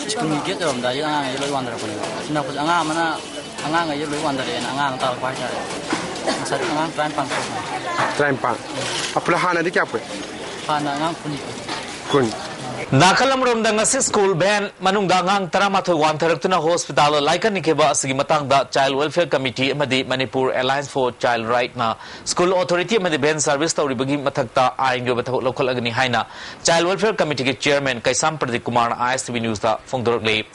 ꯁ꯭ꯀꯨꯜꯒꯤ ꯒꯦꯠ ꯌꯧꯔꯝꯗꯥꯏꯁꯤꯗ ꯑꯉꯥꯡꯈꯩꯁꯦ ꯂꯣꯏ ꯋꯥꯟꯊꯔꯛꯄꯅꯦꯕ꯫ ꯁꯤꯟꯅꯔꯛꯄꯁꯦ ꯑꯉꯥꯡ ꯑꯃꯅ, ꯑꯉꯥꯡꯈꯩꯁꯦ ꯂꯣꯏ ꯋꯥꯟꯊꯔꯛꯑꯦꯅ ꯑꯉꯥꯡ ꯑꯃ ꯇꯥꯔꯛꯄ ꯍꯥꯏꯇꯥꯔꯦ꯫ ꯉꯁꯥꯏ ꯑꯉꯥꯡ ꯇꯔꯥꯅꯤꯄꯥꯟ ꯊꯣꯛꯄꯅꯦ꯫ ꯇꯔꯥꯅꯤꯄꯥꯜ꯫ ꯑꯄꯨꯂ ꯍꯥꯟꯅꯗꯤ ꯀꯌꯥ ꯄꯨꯏ? ꯍꯥꯟꯅ ꯑꯉꯥꯡ ꯀꯨꯟ꯫ ꯀꯨꯟ꯫ ꯅꯥꯀꯜ ꯑꯃꯔꯣꯝꯗ, ꯉꯁꯤ ꯁ꯭ꯀꯨꯜ ꯚꯦꯟ ꯃꯅꯨꯡꯗ ꯑꯉꯥꯡ ꯇꯔꯥꯃꯥꯊꯣꯏ ꯋꯥꯟꯊꯔꯛꯇꯨꯅ ꯍꯣꯁꯄꯤꯇꯥꯜꯗ ꯂꯥꯏꯀꯠꯅꯈꯤꯕ ꯑꯁꯤꯒꯤ ꯃꯇꯥꯡꯗ Child Welfare Committee ꯑꯃꯗꯤ Manipur Alliance for Child Rightꯅ ꯁ꯭ꯀꯨꯜ ꯑꯣꯊꯣꯔꯤꯇꯤ ꯑꯃꯗꯤ ꯚꯦꯟ ꯁꯔꯚꯤꯁ ꯇꯧꯔꯤꯕꯒꯤ ꯃꯊꯛꯇ ꯑꯥꯏꯟꯒꯤ ꯑꯣꯏꯕ ꯊꯕꯛ ꯂꯧꯈꯠꯂꯒꯅꯤ ꯍꯥꯏꯅ Child Welfare Committeeꯒꯤ ꯆꯤꯌꯔꯃꯦꯟ ꯀꯩꯁꯥꯝ ꯄ꯭ꯔꯗꯤꯞ ꯀꯨꯃꯥꯔꯅ ꯑꯥꯏ ꯑꯦꯁ ꯇꯤ ꯚꯤ ꯅ꯭ꯌꯨꯁꯇ ꯐꯣꯡꯗꯣꯔꯛꯂꯤ꯫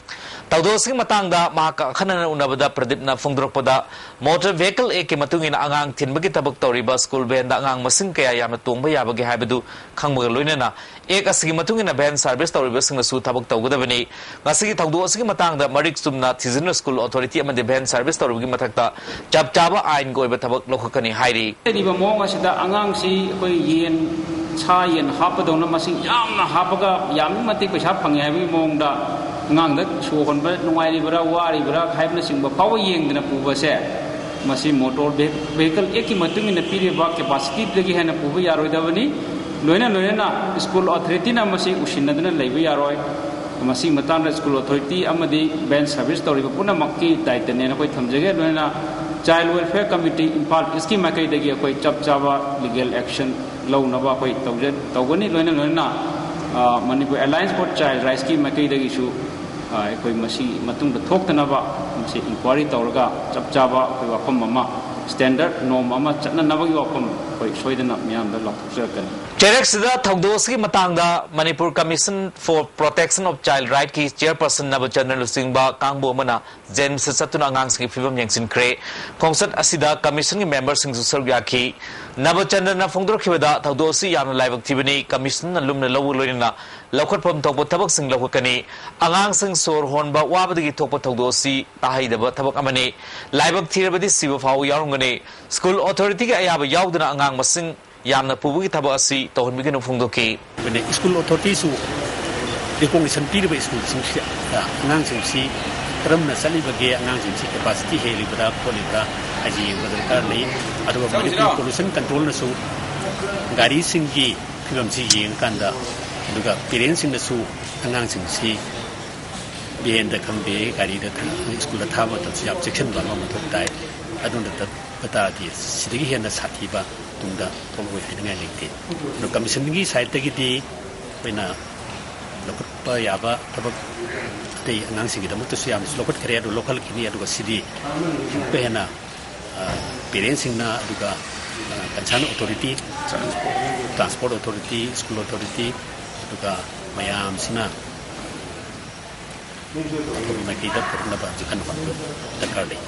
ꯊꯧꯗꯣꯛ ꯑꯁꯤꯒꯤ ꯃꯇꯥꯡꯗ ꯃꯍꯥꯛꯀ ꯑꯈꯟꯅꯅ ꯎꯅꯕꯗ ꯄ꯭ꯔꯗꯤꯞꯅ ꯐꯣꯡꯗꯣꯔꯛꯄꯗ, ꯃꯣꯇꯣꯔ ꯚꯦꯍꯤꯀꯜ ꯑꯦꯛꯀꯤ ꯃꯇꯨꯡ ꯏꯟꯅ ꯑꯉꯥꯡ ꯊꯤꯟꯕꯒꯤ ꯊꯕꯛ ꯇꯧꯔꯤꯕ ꯁ꯭ꯀꯨꯜ ꯚꯦꯟꯗ ꯑꯉꯥꯡ ꯃꯁꯤꯡ ꯀꯌꯥ ꯌꯥꯝꯅ ꯇꯣꯡꯕ ꯌꯥꯕꯒꯦ ꯍꯥꯏꯕꯗꯨ ꯈꯪꯕꯒ ꯂꯣꯏꯅꯅ ꯑꯦꯛ ꯑꯁꯤꯒꯤ ꯃꯇꯨꯡ ꯏꯟꯅ ꯚꯦꯟ ꯁꯔꯚꯤꯁ ꯇꯧꯔꯤꯕꯁꯤꯡꯅꯁꯨ ꯊꯕꯛ ꯇꯧꯒꯗꯕꯅꯤ꯫ ꯉꯁꯤꯒꯤ ꯊꯧꯗꯣꯛ ꯑꯁꯤꯒꯤ ꯃꯇꯥꯡꯗ ꯃꯔꯤꯛ ꯆꯨꯝꯅ ꯊꯤꯖꯤꯟꯅ ꯁ꯭ꯀꯨꯜ ꯑꯣꯊꯣꯔꯤꯇꯤ ꯑꯃꯗꯤ ꯚꯦꯟ ꯁꯔꯚꯤꯁ ꯇꯧꯔꯤꯕꯒꯤ ꯃꯊꯛꯇ ꯆꯞ ꯆꯥꯕ ꯑꯥꯏꯟꯒꯤ ꯑꯣꯏꯕ ꯊꯕꯛ ꯂꯧꯈꯠꯀꯅꯤ ꯍꯥꯏꯔꯤ꯫ ꯂꯩꯔꯤꯕ ꯃꯑꯣꯡ ꯑꯁꯤꯗ ꯑꯉꯥꯡꯁꯤ ꯑꯩꯈꯣꯏ ꯌꯦꯟ, ꯁꯥ ꯌꯦꯟ ꯍꯥꯞꯄꯗꯧꯅ ꯃꯁꯤꯡ ꯌꯥꯝꯅ ꯍꯥꯞꯄꯒ ꯌꯥꯝꯅ ꯃꯇꯤꯛ ꯄꯩꯁꯥ ꯐꯪꯉꯦ ꯍꯥꯏꯕꯒꯤ ꯃꯑꯣꯡꯗ ꯑꯉꯥꯡꯗ ꯁꯣ ꯍꯣꯟꯕ ꯅꯨꯡꯉꯥꯏꯔꯤꯕ꯭ꯔꯥ ꯋꯥꯔꯤꯕ꯭ꯔꯥ ꯍꯥꯏꯕꯅꯆꯤꯡꯕ ꯐꯥꯎꯕ ꯌꯦꯡꯗꯅ ꯄꯨꯕꯁꯦ, ꯃꯁꯤ ꯃꯣꯇꯣꯔ ꯚꯦ-, ꯚꯦꯍꯤꯀꯜ ꯑꯦꯛꯀꯤ ꯃꯇꯨꯡ ꯏꯟꯅ ꯄꯤꯔꯤꯕ ꯀꯦꯄꯥꯁꯤꯇꯤꯗꯒꯤ ꯍꯦꯟꯅ ꯄꯨꯕ ꯌꯥꯔꯣꯏꯗꯕꯅꯤ꯫ ꯂꯣꯏꯅ ꯂꯣꯏꯅꯅ ꯁ꯭ꯀꯨꯜ ꯑꯣꯊꯣꯔꯤꯇꯤꯅ ꯃꯁꯤ ꯎꯁꯤꯟꯅꯗꯨꯅ ꯂꯩꯕ ꯌꯥꯔꯣꯏ꯫ ꯃꯁꯤꯒꯤ ꯃꯇꯥꯡꯗ ꯁ꯭ꯀꯨꯜ ꯑꯣꯊꯣꯔꯤꯇꯤ ꯑꯃꯗꯤ ꯚꯦꯟ ꯁꯔꯚꯤꯁ ꯇꯧꯔꯤꯕ ꯄꯨꯝꯅꯃꯛꯀꯤ ꯗꯥꯌꯤꯠꯇꯅꯦꯅ ꯑꯩꯈꯣꯏ ꯊꯝꯖꯒꯦ꯫ ꯂꯣꯏꯅꯅ ꯆꯥꯏꯜ ꯋꯦꯜꯐꯤꯌꯔ ꯀꯃꯤꯇꯤ ꯏꯝꯐꯥꯜ ꯏꯁꯀꯤ ꯃꯥꯏꯀꯩꯗꯒꯤ ꯑꯩꯈꯣꯏ ꯆꯞ ꯆꯥꯕ ꯂꯤꯒꯦꯜ ꯑꯦꯛꯁꯟ ꯂꯧꯅꯕ ꯑꯩꯈꯣꯏ ꯇꯧꯖ-, ꯇꯧꯒꯅꯤ꯫ ꯂꯣꯏꯅ ꯂꯣꯏꯅꯅ, ꯑ, ꯃꯅꯤꯄꯨꯔ ꯑꯦꯂꯥꯏꯟꯁ ꯐꯣꯔ ꯆꯥꯏꯜ ꯔꯥꯏꯠꯁꯀꯤ ꯃꯥꯏꯀꯩꯗꯒꯤꯁꯨ ꯑꯩꯈꯣꯏ ꯃꯁꯤ ꯃꯇꯨꯡꯗ ꯊꯣꯛꯇꯅꯕ ꯃꯁꯤ ꯏꯟꯀ꯭ꯋꯥꯏꯔꯤ ꯇꯧꯔꯒ ꯆꯞ ꯆꯥꯕ ꯑꯩꯈꯣꯏ ꯋꯥꯐꯝ ꯑꯃ, ꯁ꯭ꯇꯦꯟꯗꯔꯗ ꯅꯣꯔꯝ ꯑꯃ ꯆꯠꯅꯅꯕꯒꯤ ꯋꯥꯐꯝ ꯑꯩꯈꯣꯏ ꯁꯣꯏꯗꯅ ꯃꯤꯌꯥꯝꯗ ꯂꯥꯎꯊꯣꯛꯆꯔꯛꯀꯅꯤ꯫ ꯆꯩꯔꯛꯁꯤꯗ ꯊꯧꯗꯣꯛ ꯑꯁꯤꯒꯤ ꯃꯇꯥꯡꯗ Manipur Commission for Protection of Child Rightꯀꯤ ꯆꯤꯌꯔꯄꯔꯁꯟ ꯅꯕꯆꯟꯗ꯭ꯔ ꯂꯨꯆꯤꯡꯕ ꯀꯥꯡꯕꯨ ꯑꯃꯅ ꯖꯦꯅꯤꯝꯁꯇ ꯆꯠꯇꯨꯅ ꯑꯉꯥꯡꯁꯤꯡꯒꯤ ꯐꯤꯕꯝ ꯌꯦꯡꯁꯤꯟꯈ꯭ꯔꯦ꯫ ꯈꯣꯡꯆꯠ ꯑꯁꯤꯗ ꯀꯃꯤꯁꯟꯒꯤ ꯃꯦꯝꯕꯔꯁꯤꯡꯁꯨ ꯁꯔꯨꯛ ꯌꯥꯈꯤ꯫ ꯅꯕꯆꯟꯗ꯭ꯔꯅ ꯐꯣꯡꯗꯣꯔꯛꯈꯤꯕꯗ, ꯊꯧꯗꯣꯛ ꯑꯁꯤ ꯌꯥꯝꯅ ꯂꯥꯏꯕꯛ ꯊꯤꯕꯅꯤ, ꯀꯃꯤꯁꯟꯅ ꯂꯨꯝꯅ ꯂꯧꯕꯒ ꯂꯣꯏꯅꯅ ꯂꯧꯈꯠꯐꯝ ꯊꯣꯛꯄ ꯊꯕꯛꯁꯤꯡ ꯂꯧꯈꯠꯀꯅꯤ꯫ ꯑꯉꯥꯡꯁꯤꯡ ꯁꯣꯔ ꯍꯣꯟꯕ ꯋꯥꯕꯗꯒꯤ ꯊꯣꯛꯄ ꯊꯧꯗꯣꯛ ꯑꯁꯤ ꯇꯥꯍꯩꯗꯕ ꯊꯕꯛ ꯑꯃꯅꯤ꯫ ꯂꯥꯏꯕꯛ ꯊꯤꯔꯕꯗꯤ ꯁꯤꯕ ꯐꯥꯎꯕ ꯌꯥꯎꯔꯝꯒꯅꯤ꯫ ꯁ꯭ꯀꯨꯜ ꯑꯣꯊꯣꯔꯤꯇꯤꯒꯤ ꯑꯌꯥꯕ ꯌꯥꯎꯗꯅ ꯑꯉꯥꯡ ꯃꯁꯤꯡ ꯌꯥꯝꯅ ꯄꯨꯕꯒꯤ ꯊꯕꯛ ꯑꯁꯤ ꯇꯧꯍꯟꯕꯤꯒꯅꯨ ꯐꯣꯡꯗꯣꯛꯈꯤ꯫ ꯑꯩꯈꯣꯏꯅ ꯁ꯭ꯀꯨꯜ ꯑꯣꯊꯣꯔꯤꯇꯤꯁꯨ ꯔꯤꯀꯣꯛꯅꯤꯁꯟ ꯄꯤꯔꯤꯕ ꯁ꯭ꯀꯨꯜꯁꯤꯡꯁꯤꯗ ꯑꯉꯥꯡꯁꯤꯡꯁꯤ ꯀꯔꯝꯅ ꯆꯠꯂꯤꯕꯒꯦ, ꯑꯉꯥꯡꯁꯤꯡꯁꯤ ꯀꯦꯄꯥꯁꯤꯇꯤ ꯍꯦꯜꯂꯤꯕ꯭ꯔꯥ ꯈꯣꯠꯂꯤꯕ꯭ꯔꯥ ꯍꯥꯏꯁꯤ ꯌꯦꯡꯕ ꯗꯔꯀꯥꯔ ꯂꯩ꯫ ꯑꯗꯨꯒ ꯃꯅꯤꯄꯨꯔ ꯄꯣꯂꯨꯁꯟ ꯀꯟꯇ꯭ꯔꯣꯜꯅꯁꯨ ꯒꯥꯔꯤꯁꯤꯡꯒꯤ ꯐꯤꯕꯝꯁꯤ ꯌꯦꯡꯉꯀꯥꯟꯗ, ꯑꯗꯨꯒ ꯄꯦꯔꯦꯟꯁꯁꯤꯡꯅꯁꯨ ꯑꯉꯥꯡꯁꯤꯡꯁꯤ ꯚꯦꯟꯗ ꯈꯪꯗꯦ, ꯒꯥꯔꯤꯗ ꯈꯪꯗꯦ, ꯁ꯭ꯀꯨꯜꯗ ꯊꯥꯕ ꯃꯇꯝꯁꯤ ꯌꯥꯝ ꯆꯦꯛꯁꯤꯟꯕ ꯑꯃ ꯃꯊꯧ ꯇꯥꯏ꯫ ꯑꯗꯨ ꯅꯠꯇꯕ ꯇꯥꯔꯗꯤ ꯁꯤꯗꯒꯤ ꯍꯦꯟꯅ ꯁꯥꯊꯤꯕ ꯇꯨꯡꯗ ꯊꯣꯛꯂꯛꯑꯣꯏ ꯍꯥꯏꯅꯤꯡꯉꯥꯏ ꯂꯩꯇꯦ꯫ ꯑꯗꯣ ꯀꯃꯤꯁꯟꯒꯤ ꯁꯥꯏꯠꯇꯒꯤꯗꯤ ꯑꯩꯈꯣꯏꯅ ꯂꯧꯈꯠꯄ ꯌꯥꯕ ꯊꯕꯛ ꯑꯇꯩ ꯑꯉꯥꯡꯁꯤꯡꯒꯤꯗꯃꯛꯇꯁꯨ ꯌꯥꯝꯅꯁꯨ ꯂꯧꯈꯠꯈ꯭ꯔꯦ, ꯑꯗꯨ ꯂꯧꯈꯠꯂꯛꯈꯤꯅꯤ꯫ ꯑꯗꯨꯒ ꯁꯤꯗꯤ ꯑꯃꯨꯛꯀ ꯍꯦꯟꯅ, ꯑ, ꯄꯦꯔꯦꯟꯁꯁꯤꯡꯅ, ꯑꯗꯨꯒ, ꯑ, concern authority, transport authority, school authority, ꯑꯗꯨꯒ ꯃꯌꯥꯝꯁꯤꯅ ꯑꯐꯕ ꯃꯥꯏꯀꯩꯗ ꯄꯨꯔꯛꯅꯕ ꯑꯀꯟꯕ ꯗꯔꯀꯥꯔ ꯂꯩ꯫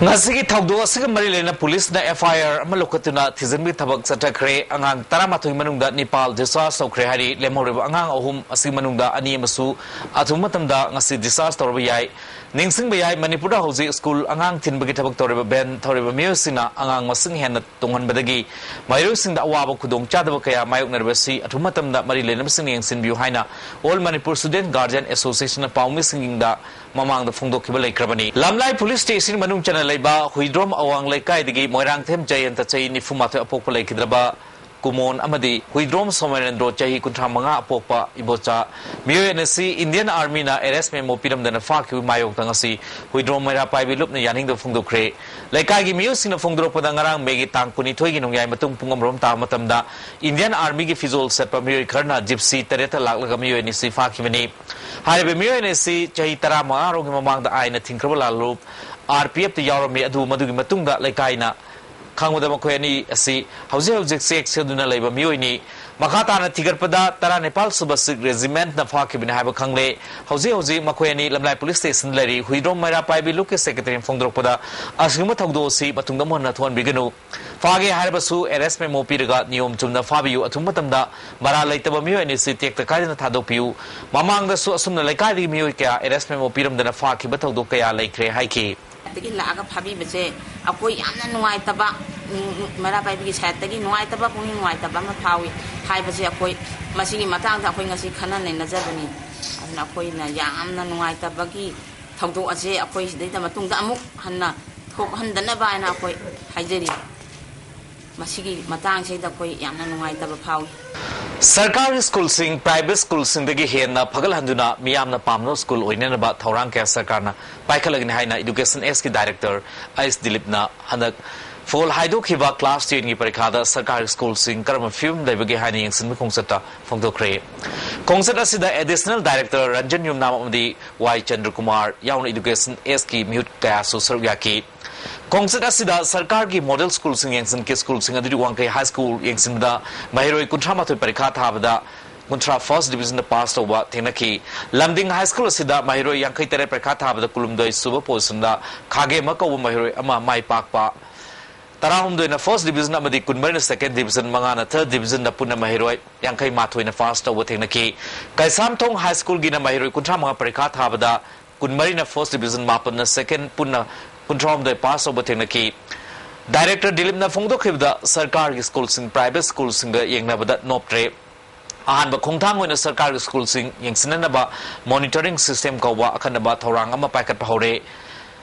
ꯉꯁꯤꯒꯤ ꯊꯧꯗꯣꯛ ꯑꯁꯤꯒ ꯃꯔꯤ ꯂꯩꯅꯅ ꯄꯨꯂꯤꯁꯅ F I R ꯑꯃ ꯂꯧꯈꯠꯇꯨꯅ ꯊꯤꯖꯤꯟꯕꯒꯤ ꯊꯕꯛ ꯆꯠꯊꯈ꯭ꯔꯦ꯫ ꯑꯉꯥꯡ ꯇꯔꯥꯃꯥꯊꯣꯏ ꯃꯅꯨꯡꯗ ꯅꯤꯄꯥꯜ discharge ꯇꯧꯈ꯭ꯔꯦ ꯍꯥꯏꯔꯤ꯫ ꯂꯦꯝꯍꯧꯔꯤꯕ ꯑꯉꯥꯡ ꯑꯍꯨꯝ ꯑꯁꯤꯒꯤ ꯃꯅꯨꯡꯗ ꯑꯅꯤ ꯑꯃꯁꯨ ꯑꯊꯨꯕ ꯃꯇꯝꯗ ꯉꯁꯤ discharge ꯇꯧꯔꯕ ꯌꯥꯏ꯫ ꯅꯤꯡꯁꯤꯡꯕ ꯌꯥꯏ, ꯃꯅꯤꯄꯨꯔꯗ ꯍꯧꯖꯤꯛ ꯁ꯭ꯀꯨꯜ ꯑꯉꯥꯡ ꯊꯤꯟꯕꯒꯤ ꯊꯕꯛ ꯇꯧꯔꯤꯕ ꯚꯦꯟ ꯊꯧꯔꯤꯕ ꯃꯤꯑꯣꯏꯁꯤꯡꯅ ꯑꯉꯥꯡ ꯃꯁꯤꯡ ꯍꯦꯟꯅ ꯇꯣꯡꯍꯟꯕꯗꯒꯤ ꯃꯍꯩꯔꯣꯏꯁꯤꯡꯗ ꯑꯋꯥꯕ ꯈꯨꯗꯣꯡꯆꯥꯗꯕ ꯀꯌꯥ ꯃꯥꯌꯣꯛꯅꯔꯤꯕ ꯑꯁꯤ ꯑꯊꯨꯕ ꯃꯇꯝꯗ ꯃꯔꯤ ꯂꯩꯅꯕꯁꯤꯡꯅ ꯌꯦꯡꯁꯤꯟꯕꯤꯌꯨ ꯍꯥꯏꯅ All Manipur Student Guardian Associationꯅ ꯄꯥꯎꯃꯤꯁꯤꯡꯗ ꯃꯃꯥꯡꯗ ꯐꯣꯡꯗꯣꯛꯈꯤꯕ ꯂꯩꯈ꯭ꯔꯕꯅꯤ꯫ ꯂꯝꯂꯥꯏ ꯄꯨꯂꯤꯁ ꯁ꯭ꯇꯦꯁꯟ ꯃꯅꯨꯡ ꯆꯟꯅ ꯂꯩꯕ ꯍꯨꯏꯗ꯭ꯔꯣꯝ ꯑꯋꯥꯡ ꯂꯩꯀꯥꯏꯗꯒꯤ ꯃꯣꯏꯔꯥꯡꯊꯦꯝ ꯖꯌꯟꯇ, ꯆꯍꯤ ꯅꯤꯐꯨ ꯃꯥꯊꯣꯏ, ꯑꯄꯣꯛꯄ ꯂꯩꯈꯤꯗ꯭ꯔꯕ ꯀꯨꯃꯣꯟ ꯑꯃꯗꯤ ꯍꯨꯏꯗ꯭ꯔꯣꯝ ꯁꯣꯃꯦꯔꯦꯟꯗ꯭ꯔꯣ, ꯆꯍꯤ ꯀꯨꯟꯊ꯭ꯔꯥ ꯃꯉꯥ ꯑꯄꯣꯛꯄ ꯏꯕꯣꯆꯥ ꯃꯤꯑꯣꯏ ꯑꯅꯤ ꯑꯁꯤ ꯏꯟꯗꯤꯌꯟ ꯑꯥꯔꯃꯤꯅ ꯑꯦꯔꯦꯁ ꯃꯦꯃꯣ ꯄꯤꯔꯝꯗꯅ ꯐꯥꯈꯤꯕ ꯃꯥꯌꯣꯛꯇ ꯉꯁꯤ ꯍꯨꯏꯗ꯭ꯔꯣꯝ ꯃꯩꯔꯥ ꯄꯥꯏꯕꯤ ꯂꯨꯞꯅ ꯌꯥꯅꯤꯡꯗꯕ ꯐꯣꯡꯗꯣꯛꯈ꯭ꯔꯦ꯫ ꯂꯩꯀꯥꯏꯒꯤ ꯃꯤꯑꯣꯏꯁꯤꯡꯅ ꯐꯣꯡꯗꯣꯔꯛꯄꯗ, ꯉꯔꯥꯡ ꯃꯦꯒꯤ ꯇꯥꯡ ꯀꯨꯟꯅꯤꯊꯣꯏꯒꯤ ꯅꯣꯡꯌꯥꯏ ꯃꯇꯨꯡ ꯄꯨꯡ ꯑꯃꯔꯣꯝ ꯇꯥꯕ ꯃꯇꯝꯗ ꯏꯟꯗꯤꯌꯟ ꯑꯥꯔꯃꯤꯒꯤ ꯐꯤꯖꯣꯜ ꯁꯦꯠꯄ ꯃꯤꯑꯣꯏ ꯈꯔꯅ ꯖꯤꯞꯁꯤ ꯇꯔꯦꯠꯇ ꯂꯥꯛꯂꯒ ꯃꯤꯑꯣꯏ ꯑꯅꯤ ꯑꯁꯤ ꯐꯥꯈꯤꯕꯅꯤ꯫ ꯍꯥꯏꯔꯤꯕ ꯃꯤꯑꯣꯏ ꯑꯅꯤ ꯑꯁꯤ ꯆꯍꯤ ꯇꯔꯥꯃꯉꯥ ꯔꯣꯝꯒꯤ ꯃꯃꯥꯡꯗ ꯑꯥꯏꯟꯅ ꯊꯤꯡꯈ꯭ꯔꯕ ꯂꯥꯜꯂꯨꯞ ꯑꯥꯔ ꯄꯤ ꯑꯦꯐꯇ ꯌꯥꯎꯔꯝꯃꯤ꯫ ꯑꯗꯨꯕꯨ ꯃꯗꯨꯒꯤ ꯃꯇꯨꯡꯗ ꯂꯩꯀꯥꯏꯅ ꯈꯪꯕꯗ, ꯃꯈꯣꯏ ꯑꯅꯤ ꯑꯁꯤ ꯍꯧꯖꯤꯛ ꯍꯧꯖꯤꯛ ꯆꯦꯛ ꯁꯦꯝꯗꯨꯅ ꯂꯩꯕ ꯃꯤꯑꯣꯏꯅꯤ꯫ ꯃꯈꯥ ꯇꯥꯅ ꯊꯤꯒꯠꯄꯗ, ꯇꯔꯥꯅꯤꯄꯥꯜ ꯁꯨꯕ ꯁꯤꯛ ꯔꯦꯖꯤꯃꯦꯟꯠꯅ ꯐꯥꯈꯤꯕꯅꯤ ꯍꯥꯏꯕ ꯈꯪꯂꯦ꯫ ꯍꯧꯖꯤꯛ ꯍꯧꯖꯤꯛ ꯃꯈꯣꯏ ꯑꯅꯤ ꯂꯝꯂꯥꯏ ꯄꯨꯂꯤꯁ ꯁ꯭ꯇꯦꯁꯟꯗ ꯂꯩꯔꯤ꯫ ꯍꯨꯏꯗ꯭ꯔꯣꯝ ꯃꯩꯔꯥ ꯄꯥꯏꯕꯤ ꯂꯨꯞꯀꯤ ꯁꯦꯀ꯭ꯔꯦꯇꯔꯤꯅ ꯐꯣꯡꯗꯣꯔꯛꯄꯗ, ꯑꯁꯤꯒꯨꯝꯕ ꯊꯧꯗꯣꯛ ꯑꯁꯤ ꯃꯇꯨꯡꯗ ꯑꯃꯨꯛ ꯍꯟꯅ ꯊꯣꯛꯍꯟꯕꯤꯒꯅꯨ꯫ ꯐꯥꯒꯦ ꯍꯥꯏꯔꯕꯁꯨ ꯑꯦꯔꯦꯁ ꯃꯦꯃꯣ ꯄꯤꯔꯒ ꯅꯤꯌꯣꯝ ꯆꯨꯝꯅ ꯐꯥꯕꯤꯌꯨ꯫ ꯑꯊꯨꯕ ꯃꯇꯝꯗ ꯃꯔꯥꯜ ꯂꯩꯇꯕ ꯃꯤꯑꯣꯏ ꯑꯅꯤ ꯑꯁꯤ ꯇꯦꯛꯇ ꯀꯥꯏꯗꯅ ꯊꯥꯗꯣꯛꯄꯤꯌꯨ꯫ ꯃꯃꯥꯡꯗꯁꯨ ꯑꯁꯨꯝꯅ ꯂꯩꯀꯥꯏꯗꯒꯤ ꯃꯤꯑꯣꯏ ꯀꯌꯥ ꯑꯦꯔꯦꯁ ꯃꯦꯃꯣ ꯄꯤꯔꯝꯗꯅ ꯐꯥꯈꯤꯕ ꯊꯧꯗꯣꯛ ꯀꯌꯥ ꯂꯩꯈ꯭ꯔꯦ ꯍꯥꯏꯈꯤ꯫ ꯗꯒꯤ ꯂꯥꯛꯑꯒ ꯐꯥꯕꯤꯕꯁꯦ ꯑꯩꯈꯣꯏ ꯌꯥꯝꯅ ꯅꯨꯡꯉꯥꯏꯇꯕ, ꯎꯝ, ꯃꯩꯔꯥ ꯄꯥꯏꯕꯤꯒꯤ ꯁꯥꯏꯠꯇꯒꯤ ꯅꯨꯡꯉꯥꯏꯇꯕ, ꯄꯨꯛꯅꯤꯡ ꯅꯨꯡꯉꯥꯏꯇꯕ ꯑꯃ ꯐꯥꯎꯏ꯫ ꯍꯥꯏꯕꯁꯦ ꯑꯩꯈꯣꯏ ꯃꯁꯤꯒꯤ ꯃꯇꯥꯡꯗ ꯑꯩꯈꯣꯏ ꯉꯁꯤ ꯈꯟꯅ ꯅꯩꯅꯖꯕꯅꯤ꯫ ꯑꯗꯨꯅ ꯑꯩꯈꯣꯏꯅ ꯌꯥꯝꯅ ꯅꯨꯡꯉꯥꯏꯇꯕꯒꯤ ꯊꯧꯗꯣꯛ ꯑꯁꯦ ꯑꯩꯈꯣꯏ ꯁꯤꯗꯩꯗ ꯃꯇꯨꯡꯗ ꯑꯃꯨꯛ ꯍꯟꯅ ꯊꯣꯛꯍꯟꯗꯅꯕ ꯍꯥꯏꯅ ꯑꯩꯈꯣꯏ ꯍꯥꯏꯖꯔꯤ꯫ ꯃꯁꯤꯒꯤ ꯃꯇꯥꯡꯁꯤꯗ ꯑꯩꯈꯣꯏ ꯌꯥꯝꯅ ꯅꯨꯡꯉꯥꯏꯇꯕ ꯐꯥꯎꯏ꯫ ꯁꯔꯀꯥꯔꯒꯤ ꯁ꯭ꯀꯨꯜꯁꯤꯡ ꯄ꯭ꯔꯥꯏꯚꯦꯠ ꯁ꯭ꯀꯨꯜꯁꯤꯡꯗꯒꯤ ꯍꯦꯟꯅ ꯐꯒꯠꯍꯟꯗꯨꯅ ꯃꯤꯌꯥꯝꯅ ꯄꯥꯝꯅꯕ ꯁ꯭ꯀꯨꯜ ꯑꯣꯏꯅꯅꯕ ꯊꯧꯔꯥꯡ ꯀꯌꯥ ꯁꯔꯀꯥꯔꯅ ꯄꯥꯏꯈꯠꯂꯒꯅꯤ ꯍꯥꯏꯅ ꯏꯗꯨꯀꯦꯁꯟ ꯑꯦꯁꯀꯤ ꯗꯥꯏꯔꯦꯛꯇꯔ ꯑꯩꯁ ꯗꯤꯂꯤꯞꯅ ꯍꯟꯗꯛ ꯐꯣꯜ ꯍꯥꯏꯗꯣꯛꯈꯤꯕ ꯀ꯭ꯂꯥꯁ ꯇꯦꯟꯒꯤ ꯄꯔꯤꯈꯥꯗ ꯁꯔꯀꯥꯔꯒꯤ ꯁ꯭ꯀꯨꯜꯁꯤꯡ ꯀꯔꯝꯕ ꯐꯤꯕꯝ ꯂꯩꯕꯒꯦ ꯍꯥꯏꯅ ꯌꯦꯡꯁꯤꯟꯕ ꯈꯣꯡꯆꯠꯇ ꯐꯣꯡꯗꯣꯛꯈ꯭ꯔꯦ꯫ ꯈꯣꯡꯆꯠ ꯑꯁꯤꯗ ꯑꯦꯗꯤꯁꯅꯦꯜ ꯗꯥꯏꯔꯦꯛꯇꯔ ꯔꯟꯖꯟ ꯌꯨꯝꯅꯥꯝ ꯑꯃꯗꯤ ꯋꯥꯏ ꯆꯟꯗ꯭ꯔꯀꯨꯃꯥꯔ ꯌꯥꯎꯅ ꯏꯗꯨꯀꯦꯁꯟ ꯑꯦꯁꯀꯤ ꯃꯤꯍꯨꯠ ꯀꯌꯥꯁꯨ ꯁꯔꯨꯛ ꯌꯥꯈꯤ꯫ ꯈꯣꯡꯆꯠ ꯑꯁꯤꯗ ꯁꯔꯀꯥꯔꯒꯤ ꯃꯣꯗꯦꯜ ꯁ꯭ꯀꯨꯜꯁꯤꯡ ꯌꯦꯡꯁꯤꯟꯈꯤ꯫ ꯁ꯭ꯀꯨꯜꯁꯤꯡ ꯑꯗꯨꯗꯤ ꯋꯥꯡꯈꯩ ꯍꯥꯏ ꯁ꯭ꯀꯨꯜ ꯌꯦꯡꯁꯤꯟꯕꯗ ꯃꯍꯩꯔꯣꯏ ꯀꯨꯟꯊ꯭ꯔꯥ ꯃꯥꯊꯣꯏ ꯄꯔꯤꯈꯥ ꯊꯥꯕꯗ ꯀꯨꯟꯊ꯭ꯔꯥ ꯐꯥꯔꯁ ꯗꯤꯕꯤꯖꯟꯗ ꯄꯥꯁ ꯇꯧꯕ ꯊꯦꯡꯅꯈꯤ꯫ ꯂꯝꯗꯤꯡ ꯍꯥꯏ ꯁ꯭ꯀꯨꯜ ꯑꯁꯤꯗ ꯃꯍꯩꯔꯣꯏ ꯌꯥꯡꯈꯩ ꯇꯔꯦꯠ ꯄꯔꯤꯈꯥ ꯊꯥꯕꯗ ꯀꯨꯟꯍꯨꯝꯗꯣꯏ ꯁꯨꯕ ꯄꯣꯖꯤꯁꯟꯗ ꯈꯥꯒꯦꯃ ꯀꯧꯕ ꯃꯍꯩꯔꯣꯏ ꯑꯃ ꯃꯥꯏ ꯄꯥꯛꯄ, ꯇꯔꯥꯍꯨꯝꯗꯣꯏꯅ ꯐꯥꯔꯁ ꯗꯤꯕꯤꯖꯟ ꯑꯃꯗꯤ ꯀꯨꯟꯃꯔꯤꯅ ꯁꯦꯀꯦꯟ ꯗꯤꯕꯤꯖꯟ, ꯃꯉꯥꯅ ꯊꯔꯗ ꯗꯤꯕꯤꯖꯟꯗ ꯄꯨꯟꯅ ꯃꯍꯩꯔꯣꯏ ꯌꯥꯡꯈꯩ ꯃꯥꯊꯣꯏꯅ ꯄꯥꯁ ꯇꯧꯕ ꯊꯦꯡꯅꯈꯤ꯫ ꯀꯩꯁꯥꯝꯊꯣꯡ ꯍꯥꯏ ꯁ꯭ꯀꯨꯜꯒꯤꯅ ꯃꯍꯩꯔꯣꯏ ꯀꯨꯟꯊ꯭ꯔꯥ ꯃꯉꯥ ꯄꯔꯤꯈꯥ ꯊꯥꯕꯗ ꯀꯨꯟꯃꯔꯤꯅ ꯐꯥꯔꯁ ꯗꯤꯕꯤꯖꯟ, ꯃꯥꯄꯟꯅ ꯁꯦꯀꯦꯟ, ꯄꯨꯟꯅ ꯀꯨꯟꯊ꯭ꯔꯥꯍꯨꯝꯗꯣꯏ ꯄꯥꯁ ꯇꯧꯕ ꯊꯦꯡꯅꯈꯤ꯫ ꯗꯥꯏꯔꯦꯛꯇꯔ ꯗꯤꯂꯤꯞꯅ ꯐꯣꯡꯗꯣꯛꯈꯤꯕꯗ, ꯁꯔꯀꯥꯔꯒꯤ ꯁ꯭ꯀꯨꯜꯁꯤꯡ ꯄ꯭ꯔꯥꯏꯚꯦꯠ ꯁ꯭ꯀꯨꯜꯁꯤꯡꯒ ꯌꯦꯡꯅꯕꯗ ꯅꯣꯞꯇ꯭ꯔꯦ꯫ ꯑꯍꯥꯟꯕ ꯈꯣꯡꯊꯥꯡ ꯑꯣꯏꯅ ꯁꯔꯀꯥꯔꯒꯤ ꯁ꯭ꯀꯨꯜꯁꯤꯡ ꯌꯦꯡꯁꯤꯟꯅꯅꯕ ꯃꯣꯅꯤꯇꯔꯤꯡ ꯁꯤꯁꯇꯦꯝ ꯀꯧꯕ ꯑꯈꯟꯅꯕ ꯊꯧꯔꯥꯡ ꯑꯃ ꯄꯥꯏꯈꯠꯄ ꯍꯧꯔꯦ꯫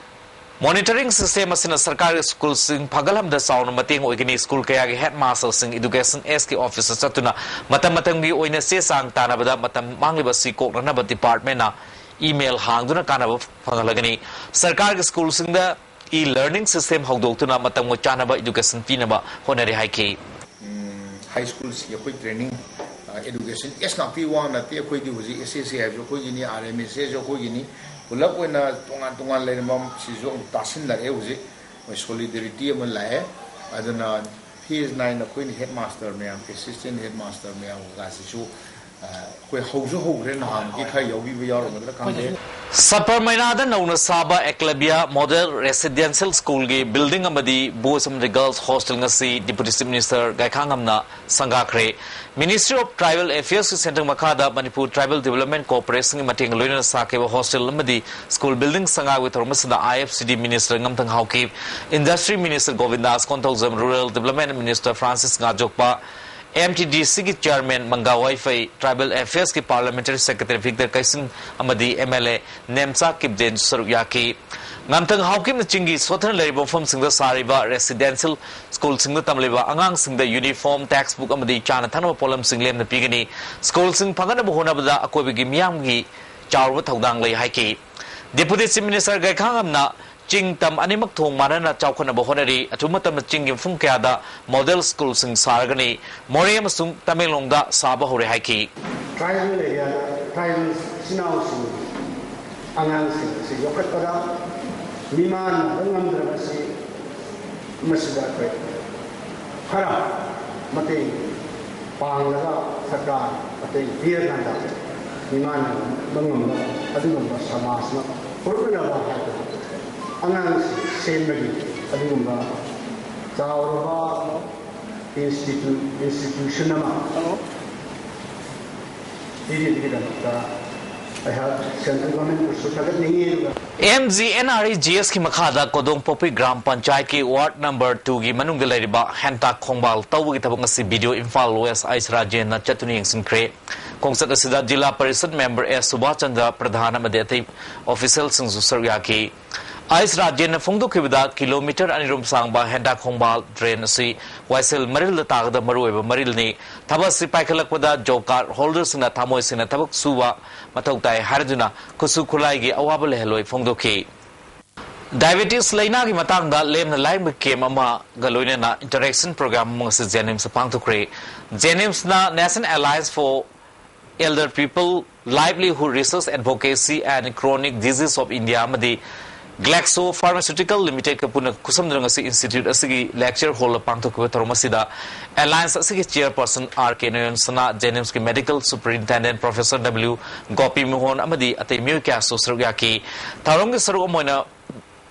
Monitoring system ꯑꯁꯤꯅ ꯁꯔꯀꯥꯔꯒꯤ ꯁ꯭ꯀꯨꯜꯁꯤꯡ ꯐꯒꯠꯍꯟꯕꯗ ꯆꯥꯎꯅ ꯃꯇꯦꯡ ꯑꯣꯏꯒꯅꯤ꯫ ꯁ꯭ꯀꯨꯜ ꯀꯌꯥꯒꯤ headmasterꯁꯤꯡ Education Sꯀꯤ officeꯇ ꯆꯠꯇꯨꯅ ꯃꯇꯝ ꯃꯇꯝꯒꯤ ꯑꯣꯏꯅ ꯆꯦ ꯆꯥꯡ ꯇꯥꯟꯅꯕꯗ ꯃꯇꯝ ꯃꯥꯡꯂꯤꯕ ꯑꯁꯤ ꯀꯣꯛꯅꯅꯕ departmentꯅ email ꯍꯥꯡꯗꯨꯅ ꯀꯥꯟꯅꯕ ꯐꯪꯍꯜꯂꯒꯅꯤ꯫ ꯁꯔꯀꯥꯔꯒꯤ ꯁ꯭ꯀꯨꯜꯁꯤꯡꯗ e-learning system ꯍꯧꯗꯣꯛꯇꯨꯅ ꯃꯇꯝꯒ ꯆꯥꯟꯅꯕ education ꯄꯤꯅꯕ ꯍꯣꯠꯅꯔꯤ ꯍꯥꯏꯈꯤ꯫ ꯍꯥꯏ ꯁ꯭ꯀꯨꯜꯁꯤꯒꯤ ꯑꯩꯈꯣꯏ training education S ꯉꯥꯛꯇꯒꯤ ꯋꯥ ꯅꯠꯇꯦ꯫ ꯑꯩꯈꯣꯏꯗꯤ ꯍꯧꯖꯤꯛ S S A ꯍꯥꯏꯕꯁꯨ ꯑꯩꯈꯣꯏꯒꯤꯅꯤ, R M S Aꯁꯨ ꯑꯩꯈꯣꯏꯒꯤꯅꯤ꯫ ꯄꯨꯂꯞ ꯑꯣꯏꯅ ꯇꯣꯉꯥꯟ ꯇꯣꯉꯥꯟ ꯂꯩꯔꯝꯕ ꯁꯤꯁꯨ ꯑꯃꯨꯛ ꯇꯥꯁꯤꯟꯅꯔꯛꯑꯦ꯫ ꯍꯧꯖꯤꯛ ꯃꯣꯏ solidarity ꯑꯃ ꯂꯥꯛꯑꯦ꯫ ꯑꯗꯨꯅ phase nine ꯑꯩꯈꯣꯏꯅ headmaster ꯃꯌꯥꯝ, assistant headmaster ꯃꯌꯥꯝ ꯀꯩꯀꯥꯁꯤꯁꯨ ꯑꯩꯈꯣꯏ ꯍꯧꯁꯨ ꯍꯧꯈ꯭ꯔꯦ, ꯅꯍꯥꯟꯒꯤ ꯈꯔ ꯌꯥꯎꯕꯤꯕ ꯌꯥꯎꯔꯝꯒꯗ꯭ꯔꯥ ꯈꯪꯗꯦ꯫ ꯁꯕꯔꯃꯩꯅꯥꯗ ꯅꯧꯅ ꯁꯥꯕ Eklavya Model Residential Schoolꯒꯤ building ꯑꯃꯗꯤ Boys ꯑꯃꯗꯤ Girls Hostel ꯉꯁꯤ Deputy Chief Minister ꯒꯥꯏꯈꯥꯉꯝꯅ ꯁꯪꯒꯥꯈ꯭ꯔꯦ꯫ Ministry of Tribal Affairsꯀꯤ ꯁꯦꯟꯊꯪ ꯃꯈꯥꯗ Manipur Tribal Development Corporationꯒꯤ ꯃꯇꯦꯡꯒ ꯂꯣꯏꯅꯅ ꯁꯥꯈꯤꯕ hostel ꯑꯃꯗꯤ school building ꯁꯪꯒꯥꯕꯒꯤ ꯊꯧꯔꯝ ꯑꯁꯤꯗ I F C D Minister ꯉꯝꯊꯪ Haokip, Industry Minister ꯒꯣꯕꯤꯟꯗꯥꯁ Konthoujam, Rural Development Minister Francis ꯉꯥꯖꯣꯛꯄ, M T D Cꯒꯤ Chairman manga ꯋꯥꯏꯐꯩ, Tribal Affairsꯀꯤ Parliamentary Secretary Victor ꯀꯩꯁꯤꯡ ꯑꯃꯗꯤ M L A Nemcha ꯀꯤꯞꯗꯦꯟꯁꯨ ꯁꯔꯨꯛ ꯌꯥꯈꯤ꯫ ꯉꯝꯊꯪ ꯍꯥꯎꯀꯤꯞꯅ ꯆꯤꯡꯒꯤ ꯁꯣꯠꯊꯅ ꯂꯩꯔꯤꯕ ꯃꯐꯝꯁꯤꯡꯗ ꯁꯥꯔꯤꯕ residential schoolꯁꯤꯡꯗ ꯇꯝꯂꯤꯕ ꯑꯉꯥꯡꯁꯤꯡꯗ uniform, textbook ꯑꯃꯗꯤ ꯆꯥꯅ ꯊꯛꯅꯕ ꯄꯣꯠꯂꯝꯁꯤꯡ ꯂꯦꯝꯅ ꯄꯤꯒꯅꯤ꯫ Schoolꯁꯤꯡ ꯐꯒꯠꯅꯕ ꯍꯣꯠꯅꯕꯗ ꯑꯀꯣꯏꯕꯒꯤ ꯃꯤꯌꯥꯝꯒꯤ ꯆꯥꯎꯔꯕ ꯊꯧꯗꯥꯡ ꯂꯩ ꯍꯥꯏꯈꯤ꯫ Deputy Chief Minister ꯒꯥꯏꯈꯥꯉꯝꯅ ꯆꯤꯡ ꯇꯝ ꯑꯅꯤꯃꯛ ꯊꯣꯡ ꯃꯥꯟꯅꯅ ꯆꯥꯎꯈꯠꯅꯕ ꯍꯣꯠꯅꯔꯤ꯫ ꯑꯊꯨꯕ ꯃꯇꯝꯗ ꯆꯤꯡꯒꯤ ꯃꯐꯝ ꯀꯌꯥꯗ model schoolꯁꯤꯡ ꯁꯥꯔꯒꯅꯤ꯫ ꯃꯣꯔꯦ ꯑꯃꯁꯨꯡ ꯇꯃꯦꯡꯂꯣꯡꯗ ꯁꯥꯕ ꯍꯧꯔꯦ ꯍꯥꯏꯈꯤ꯫ Tribal areaꯗ tribal ꯏꯆꯤꯟ ꯏꯅꯥꯎꯁꯤꯡ, ꯑꯉꯥꯡꯁꯤꯡ ꯑꯁꯤ ꯌꯣꯛꯈꯠꯄꯗ ꯃꯤꯃꯥꯟꯅꯕ ꯉꯝꯗ꯭ꯔꯕꯁꯤ ꯃꯁꯤꯗ ꯑꯩꯈꯣꯏ ꯈꯔ ꯃꯇꯦꯡ ꯄꯥꯡꯂꯒ ꯁꯔꯀꯥꯔ ꯃꯇꯦꯡ ꯄꯤꯔꯀꯥꯟꯗ ꯃꯤꯃꯥꯟꯅꯕ ꯉꯝꯕ ꯑꯗꯨꯒꯨꯝꯕ ꯁꯃꯥꯖ ꯑꯃ ꯄꯨꯔꯛꯅꯕ ꯍꯥꯏꯕ ꯑꯉꯥꯡꯁꯤꯡ ꯁꯦꯝꯕꯒꯤ ꯑꯗꯨꯒꯨꯝꯕ ꯆꯥꯎꯔꯕ institution ꯑꯃ ꯄꯤꯔꯤꯕꯒꯤꯗꯃꯛꯇ ꯑꯩꯍꯥꯛ central governmentꯕꯨꯁꯨ ꯊꯥꯒꯠꯅꯤꯡꯏ꯫ ꯑꯗꯨꯒ M G N R E G Sꯀꯤ ꯃꯈꯥꯗ ꯀꯣꯗꯣꯡꯄꯣꯛꯄꯤ ꯒ꯭ꯔꯥꯝ ꯄꯟꯆꯥꯌꯠꯀꯤ ward number twoꯒꯤ ꯃꯅꯨꯡꯗ ꯂꯩꯔꯤꯕ ꯍꯦꯟꯇꯥꯛ ꯈꯣꯡꯕꯥꯜ ꯇꯧꯕꯒꯤ ꯊꯕꯛ ꯉꯁꯤ BDO ꯏꯝꯐꯥꯜ West ꯑꯩꯆ ꯔꯥꯖꯦꯟꯅ ꯆꯠꯇꯨꯅ ꯌꯦꯡꯁꯤꯟꯈ꯭ꯔꯦ꯫ ꯈꯣꯡꯆꯠ ꯑꯁꯤꯗ ꯖꯤꯂꯥ ꯄꯔꯤꯁꯠ member S ꯁꯨꯕꯥꯁ ꯆꯟꯗ꯭ꯔ ꯄ꯭ꯔꯙꯥꯟ ꯑꯃꯗꯤ ꯑꯇꯩ officialꯁꯤꯡꯁꯨ ꯁꯔꯨꯛ ꯌꯥꯈꯤ꯫ ꯑꯥꯏꯁ ꯔꯥꯖꯦꯟꯅ ꯐꯣꯡꯗꯣꯛꯈꯤꯕꯗ, ꯀꯤꯂꯣꯃꯤꯇꯔ ꯑꯅꯤ ꯔꯣꯝ ꯁꯥꯡꯕ ꯍꯦꯟꯗꯥ ꯈꯣꯡꯕꯥꯜ ꯗ꯭ꯔꯦꯟ ꯑꯁꯤ ꯋꯥꯏꯁꯦꯜ ꯃꯔꯤꯜꯗ ꯇꯥꯒꯗꯕ ꯃꯔꯨꯑꯣꯏꯕ ꯃꯔꯤꯜꯅꯤ꯫ ꯊꯕꯛ ꯑꯁꯤ ꯄꯥꯏꯈꯠꯂꯛꯄꯗ ꯖꯣꯕ ꯀꯥꯔꯗ ꯍꯣꯜꯗꯔꯁꯤꯡꯅ ꯊꯃꯣꯏ ꯁꯦꯡꯅ ꯊꯕꯛ ꯁꯨꯕ ꯃꯊꯧ ꯇꯥꯏ ꯍꯥꯏꯔꯗꯨꯅ ꯈꯨꯠꯁꯨ ꯈꯨꯠꯂꯥꯏꯒꯤ ꯑꯋꯥꯕ ꯂꯩꯍꯜꯂꯣꯏ ꯐꯣꯡꯗꯣꯛꯈꯤ꯫ ꯗꯥꯏꯕꯦꯇꯤꯁ ꯂꯩꯅꯥꯒꯤ ꯃꯇꯥꯡꯗ ꯂꯦꯝꯅ ꯂꯥꯏꯌꯦꯡꯕ ꯀꯦꯝ ꯑꯃꯒ ꯂꯣꯏꯅꯅ ꯏꯟꯇꯔꯦꯛꯁꯟ ꯄ꯭ꯔꯣꯒ꯭ꯔꯥꯝ ꯑꯃ ꯉꯁꯤ ꯖꯦꯅꯤꯝꯁꯇ ꯄꯥꯡꯊꯣꯛꯈ꯭ꯔꯦ꯫ ꯖꯦꯅꯤꯝꯁꯅ National Alliance for Elder People, Livelihood Research Advocacy and Chronic Disease of India ꯑꯃꯗꯤ Glaxo Pharmaceutical Limitedꯀ ꯄꯨꯟꯅ ꯈꯨꯠꯁꯝꯅꯗꯨꯅ ꯉꯁꯤ ꯏꯟꯁꯇꯤꯇ꯭ꯌꯨꯠ ꯑꯁꯤꯒꯤ ꯂꯦꯛꯆꯔ ꯍꯣꯜꯗ ꯄꯥꯡꯊꯣꯛꯈꯤꯕ ꯊꯧꯔꯝ ꯑꯁꯤꯗ ꯑꯦꯂꯥꯏꯟꯁ ꯑꯁꯤꯒꯤ ꯆꯤꯌꯔꯄꯔꯁꯟ ꯑꯥꯔ ꯀꯦ ꯅꯌꯟꯁꯅꯥ, ꯖꯦꯅꯤꯝꯁꯀꯤ medical superintendent professor W Gopi Mohan ꯑꯃꯗꯤ ꯑꯇꯩ ꯃꯤꯑꯣꯏ ꯀꯌꯥꯁꯨ ꯁꯔꯨꯛ ꯌꯥꯈꯤ꯫ ꯊꯧꯔꯝꯒꯤ ꯁꯔꯨꯛ ꯑꯃ ꯑꯣꯏꯅ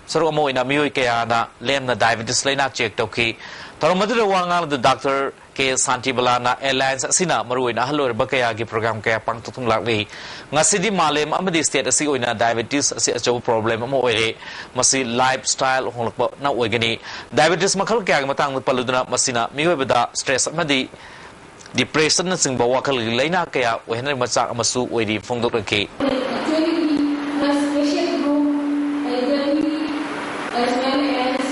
ꯁꯔꯨꯛ ꯑꯃ ꯑꯣꯏꯅ ꯃꯤꯑꯣꯏ ꯀꯌꯥꯅ ꯂꯦꯝꯅ ꯗꯥꯏꯕꯦꯇꯤꯁ ꯂꯩꯅꯥ ꯆꯦꯛ ꯇꯧꯈꯤ꯫ ꯊꯧꯔꯝ ꯑꯗꯨꯗ ꯋꯥ ꯉꯥꯡꯂꯗꯨꯅ ꯗꯥꯛꯇꯔ ꯀꯦ ꯁꯥꯟꯇꯤꯕꯂꯥꯅ ꯑꯦꯂꯥꯏꯟꯁ ꯑꯁꯤꯅ ꯃꯔꯨꯑꯣꯏꯅ ꯑꯍꯜ ꯑꯣꯏꯔꯕ ꯀꯌꯥꯒꯤ ꯄ꯭ꯔꯣꯒ꯭ꯔꯥꯝ ꯀꯌꯥ ꯄꯥꯡꯊꯣꯛꯇꯨꯅ ꯂꯥꯛꯂꯤ꯫ ꯉꯁꯤꯗꯤ ꯃꯥꯂꯦꯝ ꯑꯃꯗꯤ ꯁ꯭ꯇꯦꯠ ꯑꯁꯤꯒꯤ ꯑꯣꯏꯅ ꯗꯥꯏꯕꯦꯇꯤꯁ ꯑꯁꯤ ꯑꯆꯧꯕ ꯄ꯭ꯔꯣꯕ꯭ꯂꯦꯝ ꯑꯃ ꯑꯣꯏꯔꯦ꯫ ꯃꯁꯤ ꯂꯥꯏꯐ ꯁ꯭ꯇꯥꯏꯜ ꯍꯣꯡꯂꯛꯄꯅ ꯑꯣꯏꯒꯅꯤ꯫ ꯗꯥꯏꯕꯦꯇꯤꯁ ꯃꯈꯜ ꯀꯌꯥꯒꯤ ꯃꯇꯥꯡꯗ ꯄꯜꯂꯨꯗꯨꯅ ꯃꯁꯤꯅ ꯃꯤꯑꯣꯏꯕꯗ ꯁ꯭ꯇ꯭ꯔꯦꯁ ꯑꯃꯗꯤ ꯗꯤꯄ꯭ꯔꯦꯁꯟꯅꯆꯤꯡꯕ ꯋꯥꯈꯜꯒꯤ ꯂꯩꯅꯥ ꯀꯌꯥ ꯑꯣꯏꯍꯟꯅꯔꯤꯕ ꯃꯆꯥꯛ ꯑꯃꯁꯨ ꯑꯣꯏꯔꯤ ꯐꯣꯡꯗꯣꯛꯂꯛꯈꯤ꯫ Actually, the special group, elderly as well as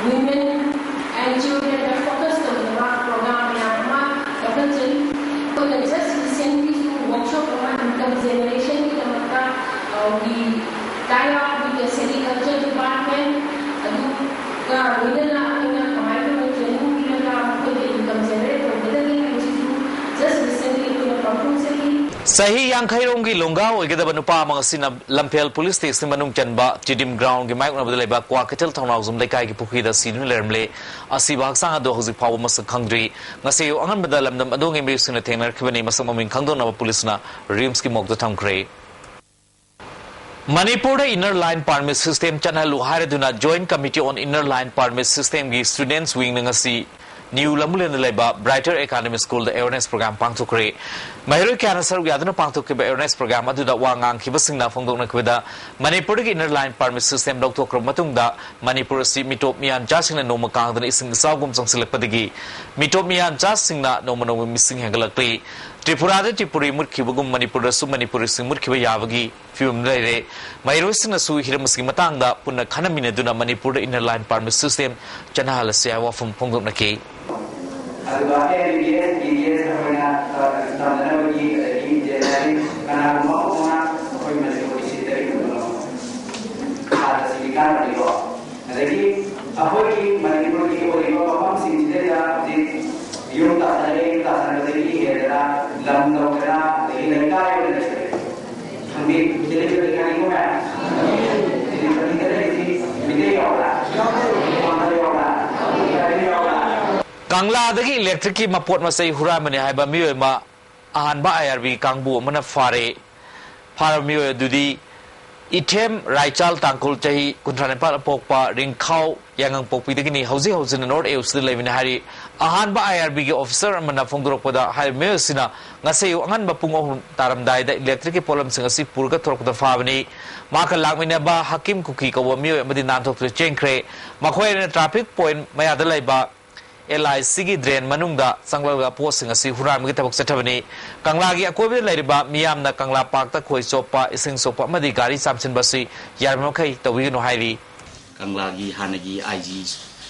women and children, the focus ꯇꯧꯗꯅ program ꯃꯌꯥꯝ ꯑꯃ ꯂꯧꯈꯠꯆꯔꯤ꯫ ꯑꯩꯈꯣꯏꯅ just recently ꯁꯨ workshop ꯑꯃ income generation ꯒꯤꯗꯃꯛꯇ, ꯑ, we tie up with the Sericulture Department, ꯑꯗꯨꯒ ꯂꯣꯏꯅꯅ ꯑꯩꯈꯣꯏꯅ ꯀꯃꯥꯏꯅ ꯇꯧꯅ training ꯄꯤꯔꯒ ꯃꯈꯣꯏꯗ income generate ꯇꯧꯒꯗꯒꯦ ꯍꯥꯏꯕꯁꯤꯁꯨ just recently ꯑꯩꯈꯣꯏꯅ ꯄꯥꯡꯊꯣꯛꯆꯔꯤ꯫ ꯆꯍꯤ ꯌꯥꯡꯈꯩ ꯔꯣꯝꯒꯤ ꯂꯣꯡꯒꯥ ꯑꯣꯏꯒꯗꯕ ꯅꯨꯄꯥ ꯑꯃ ꯉꯁꯤꯅ ꯂꯝꯐꯦꯜ ꯄꯨꯂꯤꯁ ꯁ꯭ꯇꯦꯁꯟ ꯃꯅꯨꯡ ꯆꯟꯕ ꯇꯤꯗꯤꯝ ꯒ꯭ꯔꯥꯎꯟꯒꯤ ꯃꯥꯌꯣꯛꯅꯕꯗ ꯂꯩꯕ ꯀ꯭ꯋꯥꯀꯩꯊꯦꯜ ꯊꯧꯅꯥꯎꯖꯝ ꯂꯩꯀꯥꯏꯒꯤ ꯄꯨꯈ꯭ꯔꯤꯗ ꯁꯤꯗꯨꯅ ꯂꯩꯔꯝꯂꯦ꯫ ꯑꯁꯤꯕ ꯍꯛꯆꯥꯡ ꯑꯗꯨ ꯍꯧꯖꯤꯛ ꯐꯥꯎꯕ ꯃꯁꯛ ꯈꯪꯗ꯭ꯔꯤ꯫ ꯉꯁꯤ ꯑꯌꯨꯛ ꯑꯉꯟꯕꯗ ꯂꯝꯗꯝ ꯑꯗꯣꯝꯒꯤ ꯃꯤꯑꯣꯏꯁꯤꯡꯅ ꯊꯦꯡꯅꯔꯛꯈꯤꯕꯅꯤ꯫ ꯃꯁꯛ ꯃꯃꯤꯡ ꯈꯪꯗꯣꯛꯅꯕ ꯄꯨꯂꯤꯁꯅ ꯔꯤꯝꯁꯀꯤ ꯃꯣꯔꯒꯇ ꯊꯝꯈ꯭ꯔꯦ꯫ ꯃꯅꯤꯄꯨꯔꯗ Inner Line Permit System ꯆꯠꯅꯍꯜꯂꯨ ꯍꯥꯏꯔꯗꯨꯅ Joint Committee on Inner Line Permit Systemꯒꯤ Students Wingꯅ ꯉꯁꯤ ꯅ꯭ꯌꯨ ꯂꯝꯕꯨꯂꯦꯟꯗ ꯂꯩꯕ Brighter Academy Schoolꯗ awareness program ꯄꯥꯡꯊꯣꯛꯈ꯭ꯔꯦ꯫ ꯃꯍꯩꯔꯣꯏ ꯀꯌꯥꯅ ꯁꯔꯨꯛ ꯌꯥꯗꯨꯅ ꯄꯥꯡꯊꯣꯛꯈꯤꯕ awareness program ꯑꯗꯨꯗ ꯋꯥ ꯉꯥꯡꯈꯤꯕꯁꯤꯡꯅ ꯐꯣꯡꯗꯣꯛꯅꯈꯤꯕꯗ, ꯃꯅꯤꯄꯨꯔꯗꯒꯤ Inner Line Permit System ꯂꯧꯊꯣꯛꯈ꯭ꯔꯕ ꯃꯇꯨꯡꯗ ꯃꯅꯤꯄꯨꯔ ꯑꯁꯤ ꯃꯤꯇꯣꯞ ꯃꯤꯌꯥꯟꯆꯥꯁꯤꯡꯅ ꯅꯣꯡꯃ ꯀꯥꯡꯗꯅ ꯏꯁꯤꯡ ꯏꯆꯥꯎꯒꯨꯝ ꯆꯪꯁꯤꯜꯂꯛꯄꯗꯒꯤ ꯃꯤꯇꯣꯞ ꯃꯤꯌꯥꯟꯆꯥꯁꯤꯡꯅ ꯅꯣꯡꯃ ꯅꯣꯡꯃꯒꯤ ꯃꯤꯁꯤꯡ ꯍꯦꯟꯒꯠꯂꯛꯂꯤ꯫ ꯇ꯭ꯔꯤꯄꯨꯔꯥꯗ ꯇ꯭ꯔꯤꯄꯨꯔꯤ ꯃꯨꯠꯈꯤꯕꯒꯨꯝ ꯃꯅꯤꯄꯨꯔꯗꯁꯨ ꯃꯅꯤꯄꯨꯔꯤꯁꯤꯡ ꯃꯨꯠꯈꯤꯕ ꯌꯥꯕꯒꯤ ꯐꯤꯕꯝ ꯂꯩꯔꯦ꯫ ꯃꯍꯩꯔꯣꯏꯁꯤꯡꯅꯁꯨ ꯍꯤꯔꯝ ꯑꯁꯤꯒꯤ ꯃꯇꯥꯡꯗ ꯄꯨꯟꯅ ꯈꯟꯅꯃꯤꯟꯅꯗꯨꯅ ꯃꯅꯤꯄꯨꯔꯗ inner line permit system ꯆꯠꯅꯍꯜꯂꯁꯤ ꯍꯥꯏꯕ ꯋꯥꯐꯝ ꯐꯣꯡꯗꯣꯛꯅꯈꯤ꯫ ꯑꯗꯨꯒ ꯑꯦꯝ ꯕꯤ ꯕꯤ ꯑꯦꯁ, ꯕꯤ ꯗꯤ ꯑꯦꯁ ꯑꯩꯈꯣꯏꯅ ꯇꯝꯅꯅꯕꯒꯤ, ꯑꯗꯒꯤ ꯖꯦꯅꯦꯔꯦꯜ ꯀꯅꯥꯒꯨꯝꯕ ꯑꯃ ꯑꯩꯈꯣꯏ ꯃꯅꯤꯄꯨꯔꯒꯤ ꯁꯤꯠꯇꯒꯤ ꯍꯨꯟꯗꯣꯛꯅꯕ ꯁꯥꯇ꯭ꯔꯁꯤꯡꯒꯤ ꯀꯥꯟꯅꯕꯅꯤꯀꯣ꯫ ꯑꯗꯒꯤ ꯑꯩꯈꯣꯏꯒꯤ ꯃꯅꯤꯄꯨꯔꯒꯤ ꯑꯣꯏꯔꯤꯕ ꯃꯐꯝꯁꯤꯡꯁꯤꯗꯩꯗ ꯍꯧꯖꯤꯛ ꯌꯨꯝ ꯇꯥꯁꯟꯅꯔꯦ, ꯌꯨꯝ ꯇꯥꯁꯟꯅꯕꯗꯒꯤ ꯍꯦꯟꯗꯅ ꯂꯝ ꯂꯧꯗꯅ ꯑꯗꯒꯤ ꯂꯩꯀꯥꯏ ꯑꯣꯏꯅ ꯂꯩꯁꯜꯂꯦ꯫ ꯈꯪꯕꯤ-, ꯗꯦꯂꯤꯚꯔꯤ ꯈꯪꯉꯤꯀꯣ ꯃꯌꯥꯝ? ꯗꯦꯂꯤꯚꯔꯤꯗ ꯂꯩꯔꯤꯁꯤ ꯃꯤꯇꯩ ꯌꯥꯎꯕ꯭ꯔꯥ? ꯄꯥꯡꯒꯜ ꯌꯥꯎꯕ꯭ꯔꯥ? ꯇ꯭ꯔꯥꯏꯕꯦꯜ ꯌꯥꯎꯕ꯭ꯔꯥ? ꯀꯪꯂꯥꯗꯒꯤ ꯏꯂꯦꯛꯇ꯭ꯔꯤꯛꯀꯤ ꯃꯄꯣꯠ ꯃꯆꯩ ꯍꯨꯔꯥꯟꯕꯅꯤ ꯍꯥꯏꯕ ꯃꯤꯑꯣꯏ ꯑꯃ ꯑꯍꯥꯟꯕ ꯑꯥꯏ ꯑꯥꯔ ꯕꯤ ꯀꯥꯡꯕꯨ ꯑꯃꯅ ꯐꯥꯔꯦ꯫ ꯐꯥꯔꯕ ꯃꯤꯑꯣꯏ ꯑꯗꯨꯗꯤ ꯏꯊꯦꯝ ꯔꯥꯏꯆꯥꯜ ꯇꯥꯡꯈꯨꯜ, ꯆꯍꯤ ꯀꯨꯟꯊ꯭ꯔꯥ ꯅꯤꯄꯥꯟ ꯄꯣꯛꯄ, ꯔꯤꯡꯈꯥꯎ ꯌꯥꯉꯪꯄꯣꯛꯄꯤꯗꯒꯤꯅꯤ꯫ ꯍꯧꯖꯤꯛ ꯍꯧꯖꯤꯛꯅ ꯅꯣꯔꯠ ꯑꯦ ꯌꯨ ꯁꯤꯗ ꯂꯩꯕꯅꯤ ꯍꯥꯏꯔꯤ꯫ ꯑꯍꯥꯟꯕ ꯑꯥꯏ ꯑꯥꯔ ꯕꯤꯒꯤ ꯑꯣꯐꯤꯁꯥꯔ ꯑꯃꯅ ꯐꯣꯡꯗꯣꯔꯛꯄꯗ ꯍꯥꯏꯔꯤꯕ ꯃꯤꯑꯣꯏ ꯑꯁꯤꯅ ꯉꯁꯤ ꯑꯌꯨꯛ ꯑꯉꯟꯕ ꯄꯨꯡ ꯑꯍꯨꯝ ꯇꯥꯔꯝꯗꯥꯏꯗ ꯏꯂꯦꯛꯇ꯭ꯔꯤꯛꯀꯤ ꯄꯣꯠꯂꯝꯁꯤꯡ ꯑꯁꯤ ꯄꯨꯔꯒ ꯊꯣꯔꯛꯄꯗ ꯐꯥꯕꯅꯤ꯫ ꯃꯍꯥꯛꯀ ꯂꯥꯛꯃꯤꯟꯅꯕ ꯍꯀꯤꯝ ꯀꯨꯀꯤ ꯀꯧꯕ ꯃꯤꯑꯣꯏ ꯑꯃꯗꯤ ꯅꯥꯟꯊꯣꯛꯇꯨꯅ ꯆꯦꯟꯈ꯭ꯔꯦ꯫ ꯃꯈꯣꯏ ꯑꯅꯤꯅ ꯇ꯭ꯔꯥꯐꯤꯛ ꯄꯣꯏꯟꯠ ꯃꯌꯥꯗ ꯂꯩꯕ ꯑꯦꯜ ꯑꯥꯏ ꯁꯤꯒꯤ ꯗ꯭ꯔꯦꯟ ꯃꯅꯨꯡꯗ ꯆꯪꯂꯒ ꯄꯣꯠꯁꯤꯡ ꯑꯁꯤ ꯍꯨꯔꯥꯟꯕꯒꯤ ꯊꯕꯛ ꯆꯠꯊꯕꯅꯤ꯫ ꯀꯪꯂꯥꯒꯤ ꯑꯀꯣꯏꯕꯗ ꯂꯩꯔꯤꯕ ꯃꯤꯌꯥꯝꯅ ꯀꯪꯂꯥ ꯄꯥꯔꯛꯇ ꯈꯣꯏ ꯆꯣꯞꯄ, ꯏꯁꯤꯡ ꯁꯣꯛꯄ ꯑꯃꯗꯤ ꯒꯥꯔꯤ ꯆꯥꯝꯁꯤꯟꯕ ꯑꯁꯤ ꯌꯥꯔꯤꯕꯃꯈꯩ ꯇꯧꯕꯤꯒꯅꯨ ꯍꯥꯏꯔꯤ꯫ ꯀꯪꯂꯥꯒꯤ ꯍꯥꯟꯅꯒꯤ ꯑꯥꯏ ꯖꯤ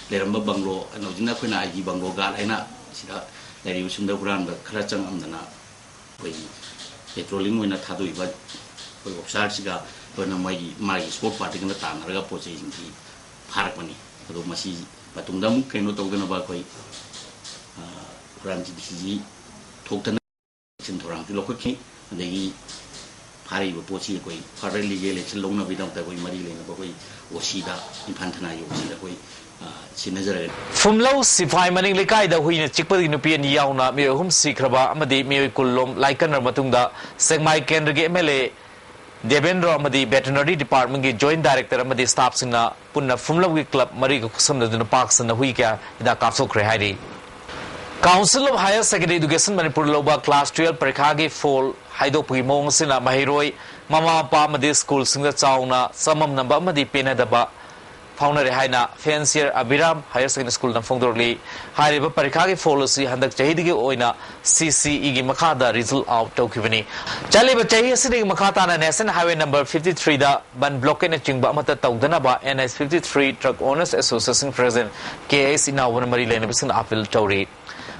ꯂꯩꯔꯝꯕ ꯕꯪꯒ꯭ꯂꯣ, ꯍꯧꯖꯤꯛꯅ ꯑꯩꯈꯣꯏꯅ ꯑꯥꯏ ꯖꯤ ꯕꯪꯒ꯭ꯂꯣ ꯒꯥꯔꯗ ꯍꯥꯏꯅ ꯁꯤꯗ ꯂꯩꯔꯤꯕ ꯁꯨꯝꯗ ꯍꯨꯔꯥꯟꯕ ꯈꯔ ꯆꯪꯉꯝꯗꯅ ꯑꯩꯈꯣꯏꯒꯤ ꯄꯦꯇ꯭ꯔꯣꯂꯤꯡ ꯑꯣꯏꯅ ꯊꯥꯗꯣꯛꯏꯕ ꯑꯩꯈꯣꯏ ꯑꯣꯐꯤꯁꯥꯔꯁꯤꯒ ꯑꯩꯈꯣꯏꯅ ꯃꯣꯏꯒꯤ, ꯃꯥꯒꯤ ꯁ꯭ꯀꯣꯠ ꯄꯥꯔꯇꯤꯒꯅ ꯇꯥꯟꯅꯔꯒ ꯄꯣꯠ ꯆꯩꯁꯤꯡꯁꯤ ꯐꯥꯔꯛꯄꯅꯤ꯫ ꯑꯗꯣ ꯃꯁꯤ ꯃꯇꯨꯡꯗ ꯑꯃꯨꯛ ꯀꯩꯅꯣ ꯇꯧꯗꯅꯕ ꯑꯩꯈꯣꯏ, ꯑ, ꯍꯨꯔꯥꯟ ꯆꯤꯟꯊꯤꯁꯤ ꯊꯣꯛꯇꯅ ꯑꯦꯛꯁꯟ ꯊꯧꯔꯥꯡꯁꯨ ꯂꯧꯈꯠꯈꯤ꯫ ꯑꯗꯒꯤ ꯐꯥꯔꯛꯏꯕ ꯄꯣꯠꯁꯤ ꯑꯩꯈꯣꯏ further legal action ꯂꯧꯅꯕꯒꯤꯗꯃꯛꯇ ꯑꯩꯈꯣꯏ ꯃꯔꯤ ꯂꯩꯅꯕ ꯑꯩꯈꯣꯏ ꯑꯣ ꯁꯤꯗ, ꯏꯝꯐꯥꯜ ꯊꯅꯥꯒꯤ ꯑꯣ ꯁꯤꯗ ꯑꯩꯈꯣꯏ, ꯑ, ꯁꯤꯟꯅꯖꯔꯒꯅꯤ꯫ ꯐꯨꯝꯂꯧ ꯁꯤꯐꯥꯏ ꯃꯅꯤꯡ ꯂꯩꯀꯥꯏꯗ ꯍꯨꯏꯅ ꯆꯤꯛꯄꯗꯒꯤ ꯅꯨꯄꯤ ꯑꯅꯤ ꯌꯥꯎꯅ ꯃꯤꯑꯣꯏ ꯑꯍꯨꯝ ꯁꯤꯈ꯭ꯔꯕ ꯑꯃꯗꯤ ꯃꯤꯑꯣꯏ ꯀꯨꯟ ꯂꯣꯝ ꯂꯥꯏꯀꯠꯅꯔꯕ ꯃꯇꯨꯡꯗ ꯁꯦꯛꯃꯥꯏ ꯀꯦꯟꯗ꯭ꯔꯒꯤ ꯑꯦꯝ ꯑꯦꯜ ꯑꯦ ꯗꯦꯕꯦꯟꯗ꯭ꯔꯣ ꯑꯃꯗꯤ ꯚꯦꯇꯔꯤꯅꯔꯤ ꯗꯤꯄꯥꯔꯠꯃꯦꯟꯒꯤ ꯖꯣꯏꯟꯠ ꯗꯥꯏꯔꯦꯛꯇꯔ ꯑꯃꯗꯤ ꯁ꯭ꯇꯥꯐꯁꯤꯡꯅ ꯄꯨꯟꯅ ꯐꯨꯝꯂꯧꯒꯤ ꯀ꯭ꯂꯕ ꯃꯔꯤꯒ ꯈꯨꯠꯁꯝꯅꯗꯨꯅ ꯄꯥꯛ ꯁꯟꯅ ꯍꯨꯏ ꯀꯌꯥ ꯍꯤꯗꯥꯛ ꯀꯥꯞꯊꯣꯛꯈ꯭ꯔꯦ ꯍꯥꯏꯔꯤ꯫ Council of Higher Secondary Education Manipur ꯂꯧꯕ class twelve ꯄꯔꯤꯈꯥꯒꯤ ꯐꯣꯜ ꯍꯥꯏꯗꯣꯛꯄꯒꯤ ꯃꯑꯣꯡ ꯑꯁꯤꯅ ꯃꯍꯩꯔꯣꯏ, ꯃꯃꯥ ꯃꯄꯥ ꯑꯃꯗꯤ ꯁ꯭ꯀꯨꯜꯁꯤꯡꯗ ꯆꯥꯎꯅ ꯆꯃꯝꯅꯕ ꯑꯃꯗꯤ ꯄꯦꯟꯅꯗꯕ ꯐꯥꯎꯅꯔꯦ ꯍꯥꯏꯅ ꯐꯦꯟꯁꯤꯌꯔ ꯑꯕꯤꯔꯥꯝ ꯍꯥꯌꯔ ꯁꯦꯀꯦꯟꯗꯔꯤ ꯁ꯭ꯀꯨꯜꯅ ꯐꯣꯡꯗꯣꯔꯛꯂꯤ꯫ ꯍꯥꯏꯔꯤꯕ ꯄꯔꯤꯈꯥꯒꯤ ꯐꯣꯜ ꯑꯁꯤ ꯍꯟꯗꯛ ꯆꯍꯤꯗꯒꯤ ꯑꯣꯏꯅ ꯁꯤ ꯁꯤ ꯏꯒꯤ ꯃꯈꯥꯗ ꯔꯤꯖꯜ ꯑꯥꯎꯠ ꯇꯧꯈꯤꯕꯅꯤ꯫ ꯆꯠꯂꯤꯕ ꯆꯍꯤ ꯑꯁꯤꯗꯒꯤ ꯃꯈꯥ ꯇꯥꯅ ꯅꯦꯁꯅꯦꯜ ꯍꯥꯏꯋꯦ ꯅꯝꯕꯔ ꯐꯤꯐꯇꯤ ꯊ꯭ꯔꯤꯗ ꯕꯟ ꯕ꯭ꯂꯣꯀꯦꯠꯅꯆꯤꯡꯕ ꯑꯃꯠꯇ ꯇꯧꯗꯅꯕ N H fifty three truck owners association president K H ꯏꯅꯥꯎꯕꯅ ꯃꯔꯤ ꯂꯩꯅꯕꯁꯤꯡꯅ ꯑꯥꯄꯤꯜ ꯇꯧꯔꯤ꯫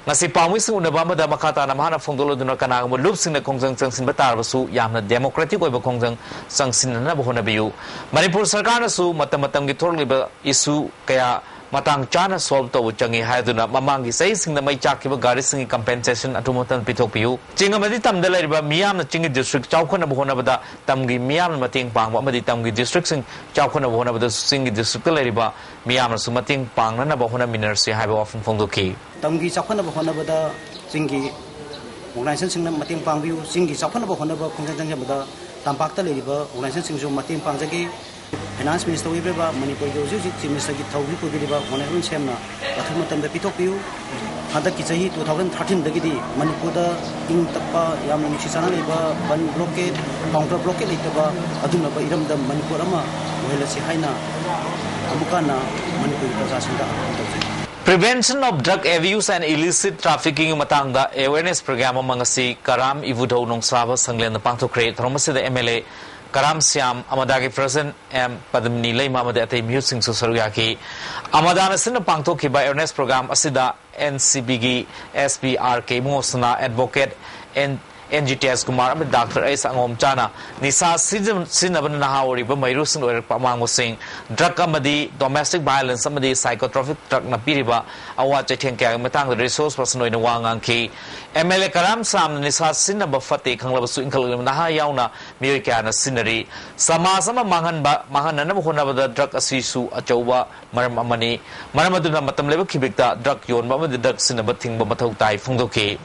ꯉꯁꯤ ꯄꯥꯎꯃꯤꯁꯤꯡ ꯎꯅꯕ ꯑꯃꯗ ꯃꯈꯥ ꯇꯥꯅ ꯃꯍꯥꯛꯅ ꯐꯣꯡꯗꯣꯛꯂꯗꯨꯅ ꯀꯅꯥꯒꯨꯝꯕ ꯂꯨꯞꯁꯤꯡꯅ ꯈꯣꯡꯖꯪ ꯆꯪꯁꯤꯟꯕ ꯇꯥꯔꯕꯁꯨ ꯌꯥꯝꯅ ꯗꯦꯃꯣꯀ꯭ꯔꯦꯇꯤꯛ ꯑꯣꯏꯕ ꯈꯣꯡꯖꯪ ꯆꯪꯁꯤꯟꯅꯅꯕ ꯍꯣꯠꯅꯕꯤꯌꯨ꯫ ꯃꯅꯤꯄꯨꯔ ꯁꯔꯀꯥꯔꯅꯁꯨ ꯃꯇꯝ ꯃꯇꯝꯒꯤ ꯊꯣꯛꯂꯛꯂꯤꯕ ꯏꯁꯨ ꯀꯌꯥ ꯃꯇꯥꯡ ꯆꯥꯅ ꯁꯣꯜꯕ ꯇꯧꯕ ꯆꯪꯏ ꯍꯥꯏꯗꯨꯅ ꯃꯃꯥꯡꯒꯤ ꯆꯍꯤꯁꯤꯡꯗ ꯃꯩ ꯆꯥꯛꯈꯤꯕ ꯒꯥꯔꯤꯁꯤꯡꯒꯤ ꯀꯝꯄꯦꯟꯁꯦꯁꯟ ꯑꯊꯨꯕ ꯃꯇꯝꯗ ꯄꯤꯊꯣꯛꯄꯤꯌꯨ꯫ ꯆꯤꯡ ꯑꯃꯗꯤ ꯇꯝꯗ ꯂꯩꯔꯤꯕ ꯃꯤꯌꯥꯝꯅ ꯆꯤꯡꯒꯤ ꯗꯤꯁꯇ꯭ꯔꯤꯛ ꯆꯥꯎꯈꯠꯅꯕ ꯍꯣꯠꯅꯕꯗ ꯇꯝꯒꯤ ꯃꯤꯌꯥꯝꯅ ꯃꯇꯦꯡ ꯄꯥꯡꯕ ꯑꯃꯗꯤ ꯇꯝꯒꯤ ꯗꯤꯁꯇ꯭ꯔꯤꯛꯁꯤꯡ ꯆꯥꯎꯈꯠꯅꯕ ꯍꯣꯠꯅꯕꯗꯁꯨ ꯆꯤꯡꯒꯤ ꯗꯤꯁꯇ꯭ꯔꯤꯛꯇ ꯂꯩꯔꯤꯕ ꯃꯤꯌꯥꯝꯅꯁꯨ ꯃꯇꯦꯡ ꯄꯥꯡꯅꯅꯕ ꯍꯣꯠꯅꯃꯤꯟꯅꯔꯁꯤ ꯍꯥꯏꯕ ꯋꯥꯐꯝ ꯐꯣꯡꯗꯣꯛꯈꯤ꯫ ꯇꯝꯒꯤ ꯆꯥꯎꯈꯠꯅꯕ ꯍꯣꯠꯅꯕꯗ ꯆꯤꯡꯒꯤ ꯑꯣꯔꯒꯅꯥꯏꯖꯦꯁꯟꯁꯤꯡꯅ ꯃꯇꯦꯡ ꯄꯥꯡꯕꯤꯌꯨ꯫ ꯆꯤꯡꯒꯤ ꯆꯥꯎꯈꯠꯅꯕ ꯍꯣꯠꯅꯕ ꯈꯣꯡꯖꯪ ꯆꯪꯖꯕꯗ ꯇꯝꯄꯥꯛꯇ ꯂꯩꯔꯤꯕ ꯑꯣꯔꯒꯅꯥꯏꯖꯦꯁꯟꯁꯤꯡꯁꯨ ꯃꯇꯦꯡ ꯄꯥꯡꯖꯒꯦ꯫ ꯐꯥꯏꯅꯥꯟꯁ ꯃꯤꯅꯤꯁꯇꯔ ꯑꯣꯏꯕꯤꯔꯤꯕ ꯃꯅꯤꯄꯨꯔꯒꯤ ꯍꯧꯖꯤꯛ ꯍꯧꯖꯤꯛ ꯆꯤꯐ ꯃꯤꯅꯤꯁꯇꯔꯒꯤ ꯊꯧꯔꯤ ꯄꯨꯕꯤꯔꯤꯕ ꯑꯣꯅꯔꯦꯕꯜ ꯁꯤ ꯑꯦꯝꯅ ꯑꯊꯨꯕ ꯃꯇꯝꯗ ꯄꯤꯊꯣꯛꯄꯤꯌꯨ꯫ ꯍꯟꯗꯛꯀꯤ ꯆꯍꯤ ꯇꯨ ꯊꯥꯎꯖꯟ ꯊꯥꯔꯇꯤꯟꯗꯒꯤꯗꯤ ꯃꯅꯤꯄꯨꯔꯗ ꯏꯪ ꯇꯞꯄ, ꯌꯥꯝꯅ ꯅꯨꯡꯁꯤ ꯆꯥꯟꯅꯅ ꯂꯩꯕ ꯕꯟ ꯕ꯭ꯂꯣꯀꯦꯠ, ꯀꯥꯎꯟꯇꯔ ꯕ꯭ꯂꯣꯀꯦꯠ ꯂꯩꯇꯕ ꯑꯗꯨꯒꯨꯝꯂꯕ ꯏꯔꯝꯗꯝ ꯃꯅꯤꯄꯨꯔ ꯑꯃ ꯑꯣꯏꯍꯜꯂꯁꯤ ꯍꯥꯏꯅ ꯑꯃꯨꯛ ꯍꯟꯅ ꯃꯅꯤꯄꯨꯔꯒꯤ ꯄ꯭ꯔꯖꯥꯁꯤꯡꯗ ꯑꯥꯄꯤꯜ ꯇꯧꯖꯩ꯫ Prevention of Drug Abuse and Illicit Trafficking ꯒꯤ ꯃꯇꯥꯡꯗ ꯑꯦꯋꯦꯔꯅꯦꯁ ꯄ꯭ꯔꯣꯒ꯭ꯔꯥꯝ ꯑꯃ ꯉꯁꯤ ꯀꯔꯥꯝ ꯏꯕꯨꯙꯧ ꯅꯣꯡꯁꯥꯕ ꯁꯪꯂꯦꯟꯗ ꯄꯥꯡꯊꯣꯛꯈ꯭ꯔꯦ꯫ ꯊꯧꯔꯝ ꯑꯁꯤꯗ M L A Karam Shyam, ꯑꯃꯗꯥꯒꯤ ꯄ꯭ꯔꯦꯁꯤꯗꯦꯟꯠ ꯑꯦꯝ ꯄꯗꯃꯤꯅꯤ ꯂꯩꯃ ꯑꯃꯗꯤ ꯑꯇꯩ ꯃꯤꯍꯨꯠꯁꯤꯡꯁꯨ ꯁꯔꯨꯛ ꯌꯥꯈꯤ꯫ ꯑꯃꯗꯥꯅ ꯁꯤꯟꯅ ꯄꯥꯡꯊꯣꯛꯈꯤꯕ ꯑꯦꯋꯦꯔꯅꯦꯁ ꯄ꯭ꯔꯣꯒ꯭ꯔꯥꯝ ꯑꯁꯤꯗ ꯑꯦꯟ ꯁꯤ ꯕꯤꯒꯤ ꯑꯦꯁ ꯄꯤ ꯑꯥꯔ ꯀꯦ ꯏꯕꯨꯡꯉꯣꯁꯅꯥ, advocate N, N G Tej Kumar ꯑꯃꯗꯤ ꯗꯥꯛꯇꯔ ꯑꯩꯁ ꯑꯉꯣꯝꯆꯥꯅ ꯅꯤꯁꯥ ꯁꯤꯖꯤꯟ-, ꯁꯤꯖꯤꯟꯅꯕꯅ ꯅꯍꯥ ꯑꯣꯏꯔꯤꯕ ꯃꯩꯔꯨꯁꯤꯡ ꯑꯣꯏꯔꯛꯄ ꯑꯃꯥꯡꯕꯁꯤꯡ, ꯗ꯭ꯔꯒ ꯑꯃꯗꯤ ꯗꯣꯃꯦꯁꯇꯤꯛ ꯚꯥꯏꯑꯣꯂꯦꯟꯁ ꯑꯃꯗꯤ ꯁꯥꯏꯀꯣꯇ꯭ꯔꯣꯄꯤꯛ ꯗ꯭ꯔꯒꯅ ꯄꯤꯔꯤꯕ ꯑꯋꯥ ꯆꯩꯊꯦꯡ ꯀꯌꯥꯒꯤ ꯃꯇꯥꯡꯗ ꯔꯤꯁꯣꯔꯁ ꯄꯔꯁꯟ ꯑꯣꯏꯅ ꯋꯥ ꯉꯥꯡꯈꯤ꯫ ꯑꯦꯝ ꯑꯦꯜ ꯑꯦ ꯀꯔꯥꯝ ꯁ꯭ꯌꯥꯝꯅ ꯅꯤꯁꯥ ꯁꯤꯖꯤꯟꯅꯕ ꯐꯠꯇꯦ ꯈꯪꯂꯕꯁꯨ ꯏꯟꯈꯠꯂꯛꯂꯤꯕ ꯅꯍꯥ ꯌꯥꯎꯅ ꯃꯤꯑꯣꯏ ꯀꯌꯥꯅ ꯁꯤꯖꯤꯟꯅꯔꯤ꯫ ꯁꯃꯥꯖ ꯑꯃ ꯃꯥꯡꯍꯟꯕ, ꯃꯥꯡꯍꯟꯅꯅꯕ ꯍꯣꯠꯅꯕꯗ ꯗ꯭ꯔꯒ ꯑꯁꯤꯁꯨ ꯑꯆꯧꯕ ꯃꯔꯝ ꯑꯃꯅꯤ꯫ ꯃꯔꯝ ꯑꯗꯨꯅ ꯃꯇꯝ ꯂꯩꯕ ꯈꯤꯕꯤꯛꯇ ꯗ꯭ꯔꯒ ꯌꯣꯟꯕ ꯑꯃꯗꯤ ꯗ꯭ꯔꯒ ꯁꯤꯖꯤꯟꯅꯕ ꯊꯤꯡꯕ ꯃꯊꯧ ꯇꯥꯏ ꯐꯣꯡꯗꯣꯛꯈꯤ꯫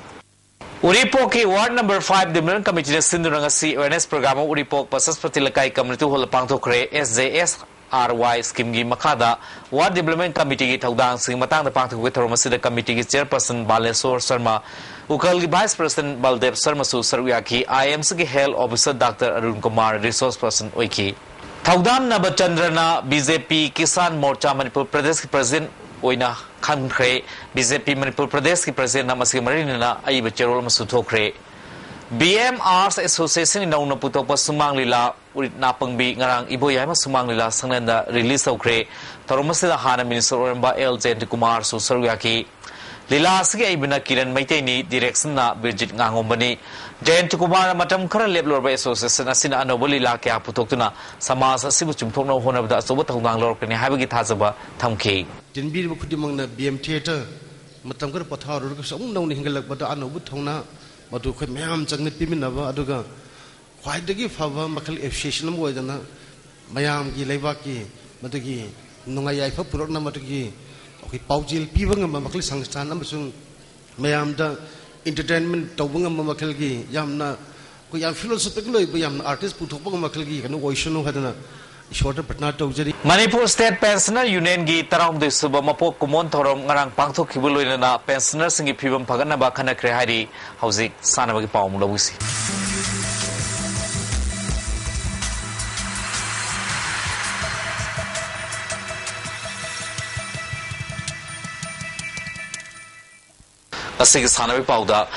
ꯎꯔꯤꯄꯣꯛꯀꯤ ꯋꯥꯔꯗ ꯅꯝꯕꯔ ꯐꯥꯏꯚ ꯗꯤꯕꯂꯞꯃꯦꯟ ꯀꯃꯤꯇꯤꯅ ꯁꯤꯟꯗꯨꯅ ꯉꯁꯤ ꯑꯦꯋꯦꯔꯅꯦꯁ ꯄ꯭ꯔꯣꯒ꯭ꯔꯥꯝ ꯑꯃ ꯎꯔꯤꯄꯣꯛ ꯕꯁꯁꯄꯇꯤ ꯂꯩꯀꯥꯏ ꯀꯝꯃ꯭ꯌꯨꯅꯤꯇꯤ ꯍꯣꯜꯗ ꯄꯥꯡꯊꯣꯛꯈ꯭ꯔꯦ꯫ ꯑꯦꯁ ꯖꯦ ꯑꯦꯁ ꯑꯥꯔ ꯋꯥꯏ ꯁ꯭ꯀꯤꯝꯒꯤ ꯃꯈꯥꯗ ꯋꯥꯔꯗ ꯗꯤꯕꯂꯞꯃꯦꯟ ꯀꯃꯤꯇꯤꯒꯤ ꯊꯧꯗꯥꯡꯁꯤꯡꯒꯤ ꯃꯇꯥꯡꯗ ꯄꯥꯡꯊꯣꯛꯄꯒꯤ ꯊꯧꯔꯝ ꯑꯁꯤꯗ ꯀꯃꯤꯇꯤꯒꯤ ꯆꯤꯌꯔꯄꯔꯁꯟ ꯕꯥꯂꯦꯁꯣꯔ ꯁꯔꯃ, ꯎꯀꯜꯒꯤ ꯚꯥꯏꯁ ꯄ꯭ꯔꯦꯁꯤꯗꯦꯟꯠ ꯕꯜꯗꯦꯕ ꯁꯔꯃꯁꯨ ꯁꯔꯨꯛ ꯌꯥꯈꯤ꯫ ꯑꯥꯏ ꯑꯦꯝ ꯁꯤꯒꯤ health officer doctor Arun Kumar resource person ꯑꯣꯏꯈꯤ꯫ ꯊꯧꯗꯥꯝ ꯅꯕꯆꯟꯗ꯭ꯔꯅ B J P Kisan Morcha Manipur ꯄ꯭ꯔꯗꯦꯁꯀꯤ ꯄ꯭ꯔꯁꯤꯗꯦꯟꯠ ꯑꯣꯏꯅ ꯈꯟꯈ꯭ꯔꯦ꯫ ꯕꯤ ꯖꯦ ꯄꯤ ꯃꯅꯤꯄꯨꯔ ꯄ꯭ꯔꯗꯦꯁꯀꯤ ꯄ꯭ꯔꯁꯤꯗꯦꯟꯠꯅ ꯃꯁꯤꯒ ꯃꯔꯤ ꯂꯩꯅꯅ ꯑꯏꯕ ꯆꯦꯔꯣꯜ ꯑꯃꯁꯨ ꯊꯣꯛꯈ꯭ꯔꯦ꯫ ꯕꯤ ꯑꯦꯝ ꯑꯥꯔꯠꯁ ꯑꯦꯁꯣꯁꯤꯌꯦꯁꯟ ꯏꯅꯧꯅ ꯄꯨꯊꯣꯛꯄ ꯁꯨꯃꯥꯡ ꯂꯤꯂꯥ ꯎꯔꯤꯠ ꯅꯥꯄꯪꯕꯤ ꯉꯔꯥꯡ ꯏꯕꯣꯌꯥꯏꯃ ꯁꯨꯃꯥꯡ ꯂꯤꯂꯥ ꯁꯪꯂꯦꯟꯗ ꯔꯤꯂꯤꯖ ꯇꯧꯈ꯭ꯔꯦ꯫ ꯊꯧꯔꯝ ꯑꯁꯤꯗ ꯍꯥꯟꯅ ꯃꯤꯅꯤꯁꯇꯔ ꯑꯣꯏꯔꯝꯕ ꯑꯦꯜ ꯖꯌꯟꯇ ꯀꯨꯃꯥꯔꯁꯨ ꯁꯔꯨꯛ ꯌꯥꯈꯤ꯫ ꯂꯤꯂꯥ ꯑꯁꯤꯒꯤ ꯑꯏꯕꯅ ꯀꯤꯔꯟ ꯃꯩꯇꯩꯅꯤ, ꯗꯤꯔꯦꯛꯁꯟꯅ ꯕꯤꯔꯖꯤꯠ ꯉꯥꯉꯣꯝꯕꯅꯤ꯫ ꯖꯌꯟꯇ ꯀꯨꯃꯥꯔꯅ ꯃꯇꯝ ꯈꯔ ꯂꯦꯞꯂꯨꯔꯕ ꯑꯦꯁꯣꯁꯤꯌꯦꯁꯟ ꯑꯁꯤꯅ ꯑꯅꯧꯕ ꯂꯤꯂꯥ ꯀꯌꯥ ꯄꯨꯊꯣꯛꯇꯨꯅ ꯁꯃꯥꯖ ꯑꯁꯤꯕꯨ ꯆꯨꯝꯊꯣꯛꯅꯕ ꯍꯣꯠꯅꯕꯗ ꯑꯆꯧꯕ ꯊꯧꯗꯥꯡ ꯂꯧꯔꯛꯀꯅꯤ ꯍꯥꯏꯕꯒꯤ ꯊꯥꯖꯕ ꯊꯝꯈꯤ꯫ ꯆꯦꯟꯕꯤꯔꯤꯕ ꯈꯨꯗꯤꯡꯃꯛꯅ ꯕꯤ ꯑꯦꯝ ꯊꯤꯌꯦꯇꯔ ꯃꯇꯝ ꯈꯔ ꯄꯣꯊꯥꯔꯨꯔꯒꯁꯨ ꯑꯃꯨꯛ ꯅꯧꯅ ꯍꯤꯡꯒꯠꯂꯛꯄꯗ ꯑꯅꯧꯕ ꯊꯧꯅꯥ ꯃꯗꯨ ꯑꯩꯈꯣꯏ ꯃꯌꯥꯝ ꯆꯪꯅ ꯄꯤꯃꯤꯟꯅꯕ, ꯑꯗꯨꯒ ꯈ꯭ꯋꯥꯏꯗꯒꯤ ꯐꯕ ꯃꯈꯜ ꯑꯦꯁꯣꯁꯤꯌꯦꯁꯟ ꯑꯃ ꯑꯣꯏꯗꯅ ꯃꯌꯥꯝꯒꯤ ꯂꯩꯕꯥꯛꯀꯤ ꯃꯗꯨꯒꯤ ꯅꯨꯡꯉꯥꯏ ꯌꯥꯏꯐ ꯄꯨꯔꯛꯅꯕ, ꯃꯗꯨꯒꯤ ꯑꯩꯈꯣꯏ ꯄꯥꯎꯖꯦꯜ ꯄꯤꯕ ꯉꯝꯕ ꯃꯈꯜ ꯁꯪꯁꯊꯥꯟ ꯑꯃꯁꯨꯡ ꯃꯌꯥꯝꯗ ꯏꯟꯇꯔꯇꯦꯟꯃꯦꯟ ꯇꯧꯕ ꯉꯝꯕ ꯃꯈꯜꯒꯤ ꯌꯥꯝꯅ ꯑꯩꯈꯣꯏ ꯌꯥꯝ ꯐꯤꯂꯣꯁꯣꯐꯤꯀꯦꯜ ꯑꯣꯏꯕ, ꯌꯥꯝꯅ ꯑꯥꯔꯇꯤꯁ ꯄꯨꯊꯣꯛꯄ ꯉꯝꯕ ꯃꯈꯜꯒꯤ ꯀꯩꯅꯣ ꯑꯣꯏꯁꯅꯨ ꯍꯥꯏꯗꯅ ꯏꯁꯣꯔꯗ ꯄ꯭ꯔꯊꯅꯥ ꯇꯧꯖꯔꯤ꯫ ꯃꯅꯤꯄꯨꯔ ꯁ꯭ꯇꯦꯠ ꯄꯦꯟꯁꯅꯔ ꯌꯨꯅꯤꯌꯟꯒꯤ ꯇꯔꯥꯍꯨꯝꯗꯣꯏ ꯁꯨꯕ ꯃꯄꯣꯛ ꯀꯨꯝꯑꯣꯟ ꯊꯧꯔꯝ ꯉꯔꯥꯡ ꯄꯥꯡꯊꯣꯛꯈꯤꯕ ꯂꯣꯏꯅꯅ ꯄꯦꯟꯁꯅꯔꯁꯤꯡꯒꯤ ꯐꯤꯕꯝ ꯐꯒꯠꯅꯕ ꯈꯟꯅꯈ꯭ꯔꯦ ꯍꯥꯏꯔꯤ꯫ ꯍꯧꯖꯤꯛ ꯁꯥꯟꯅꯕꯒꯤ ꯄꯥꯎ ꯑꯃꯨꯛ ꯂꯧꯕꯤꯁꯤ꯫ ꯉꯁꯤꯒꯤ ꯁꯥꯟꯅꯕꯒꯤ ꯄꯥꯎꯗ,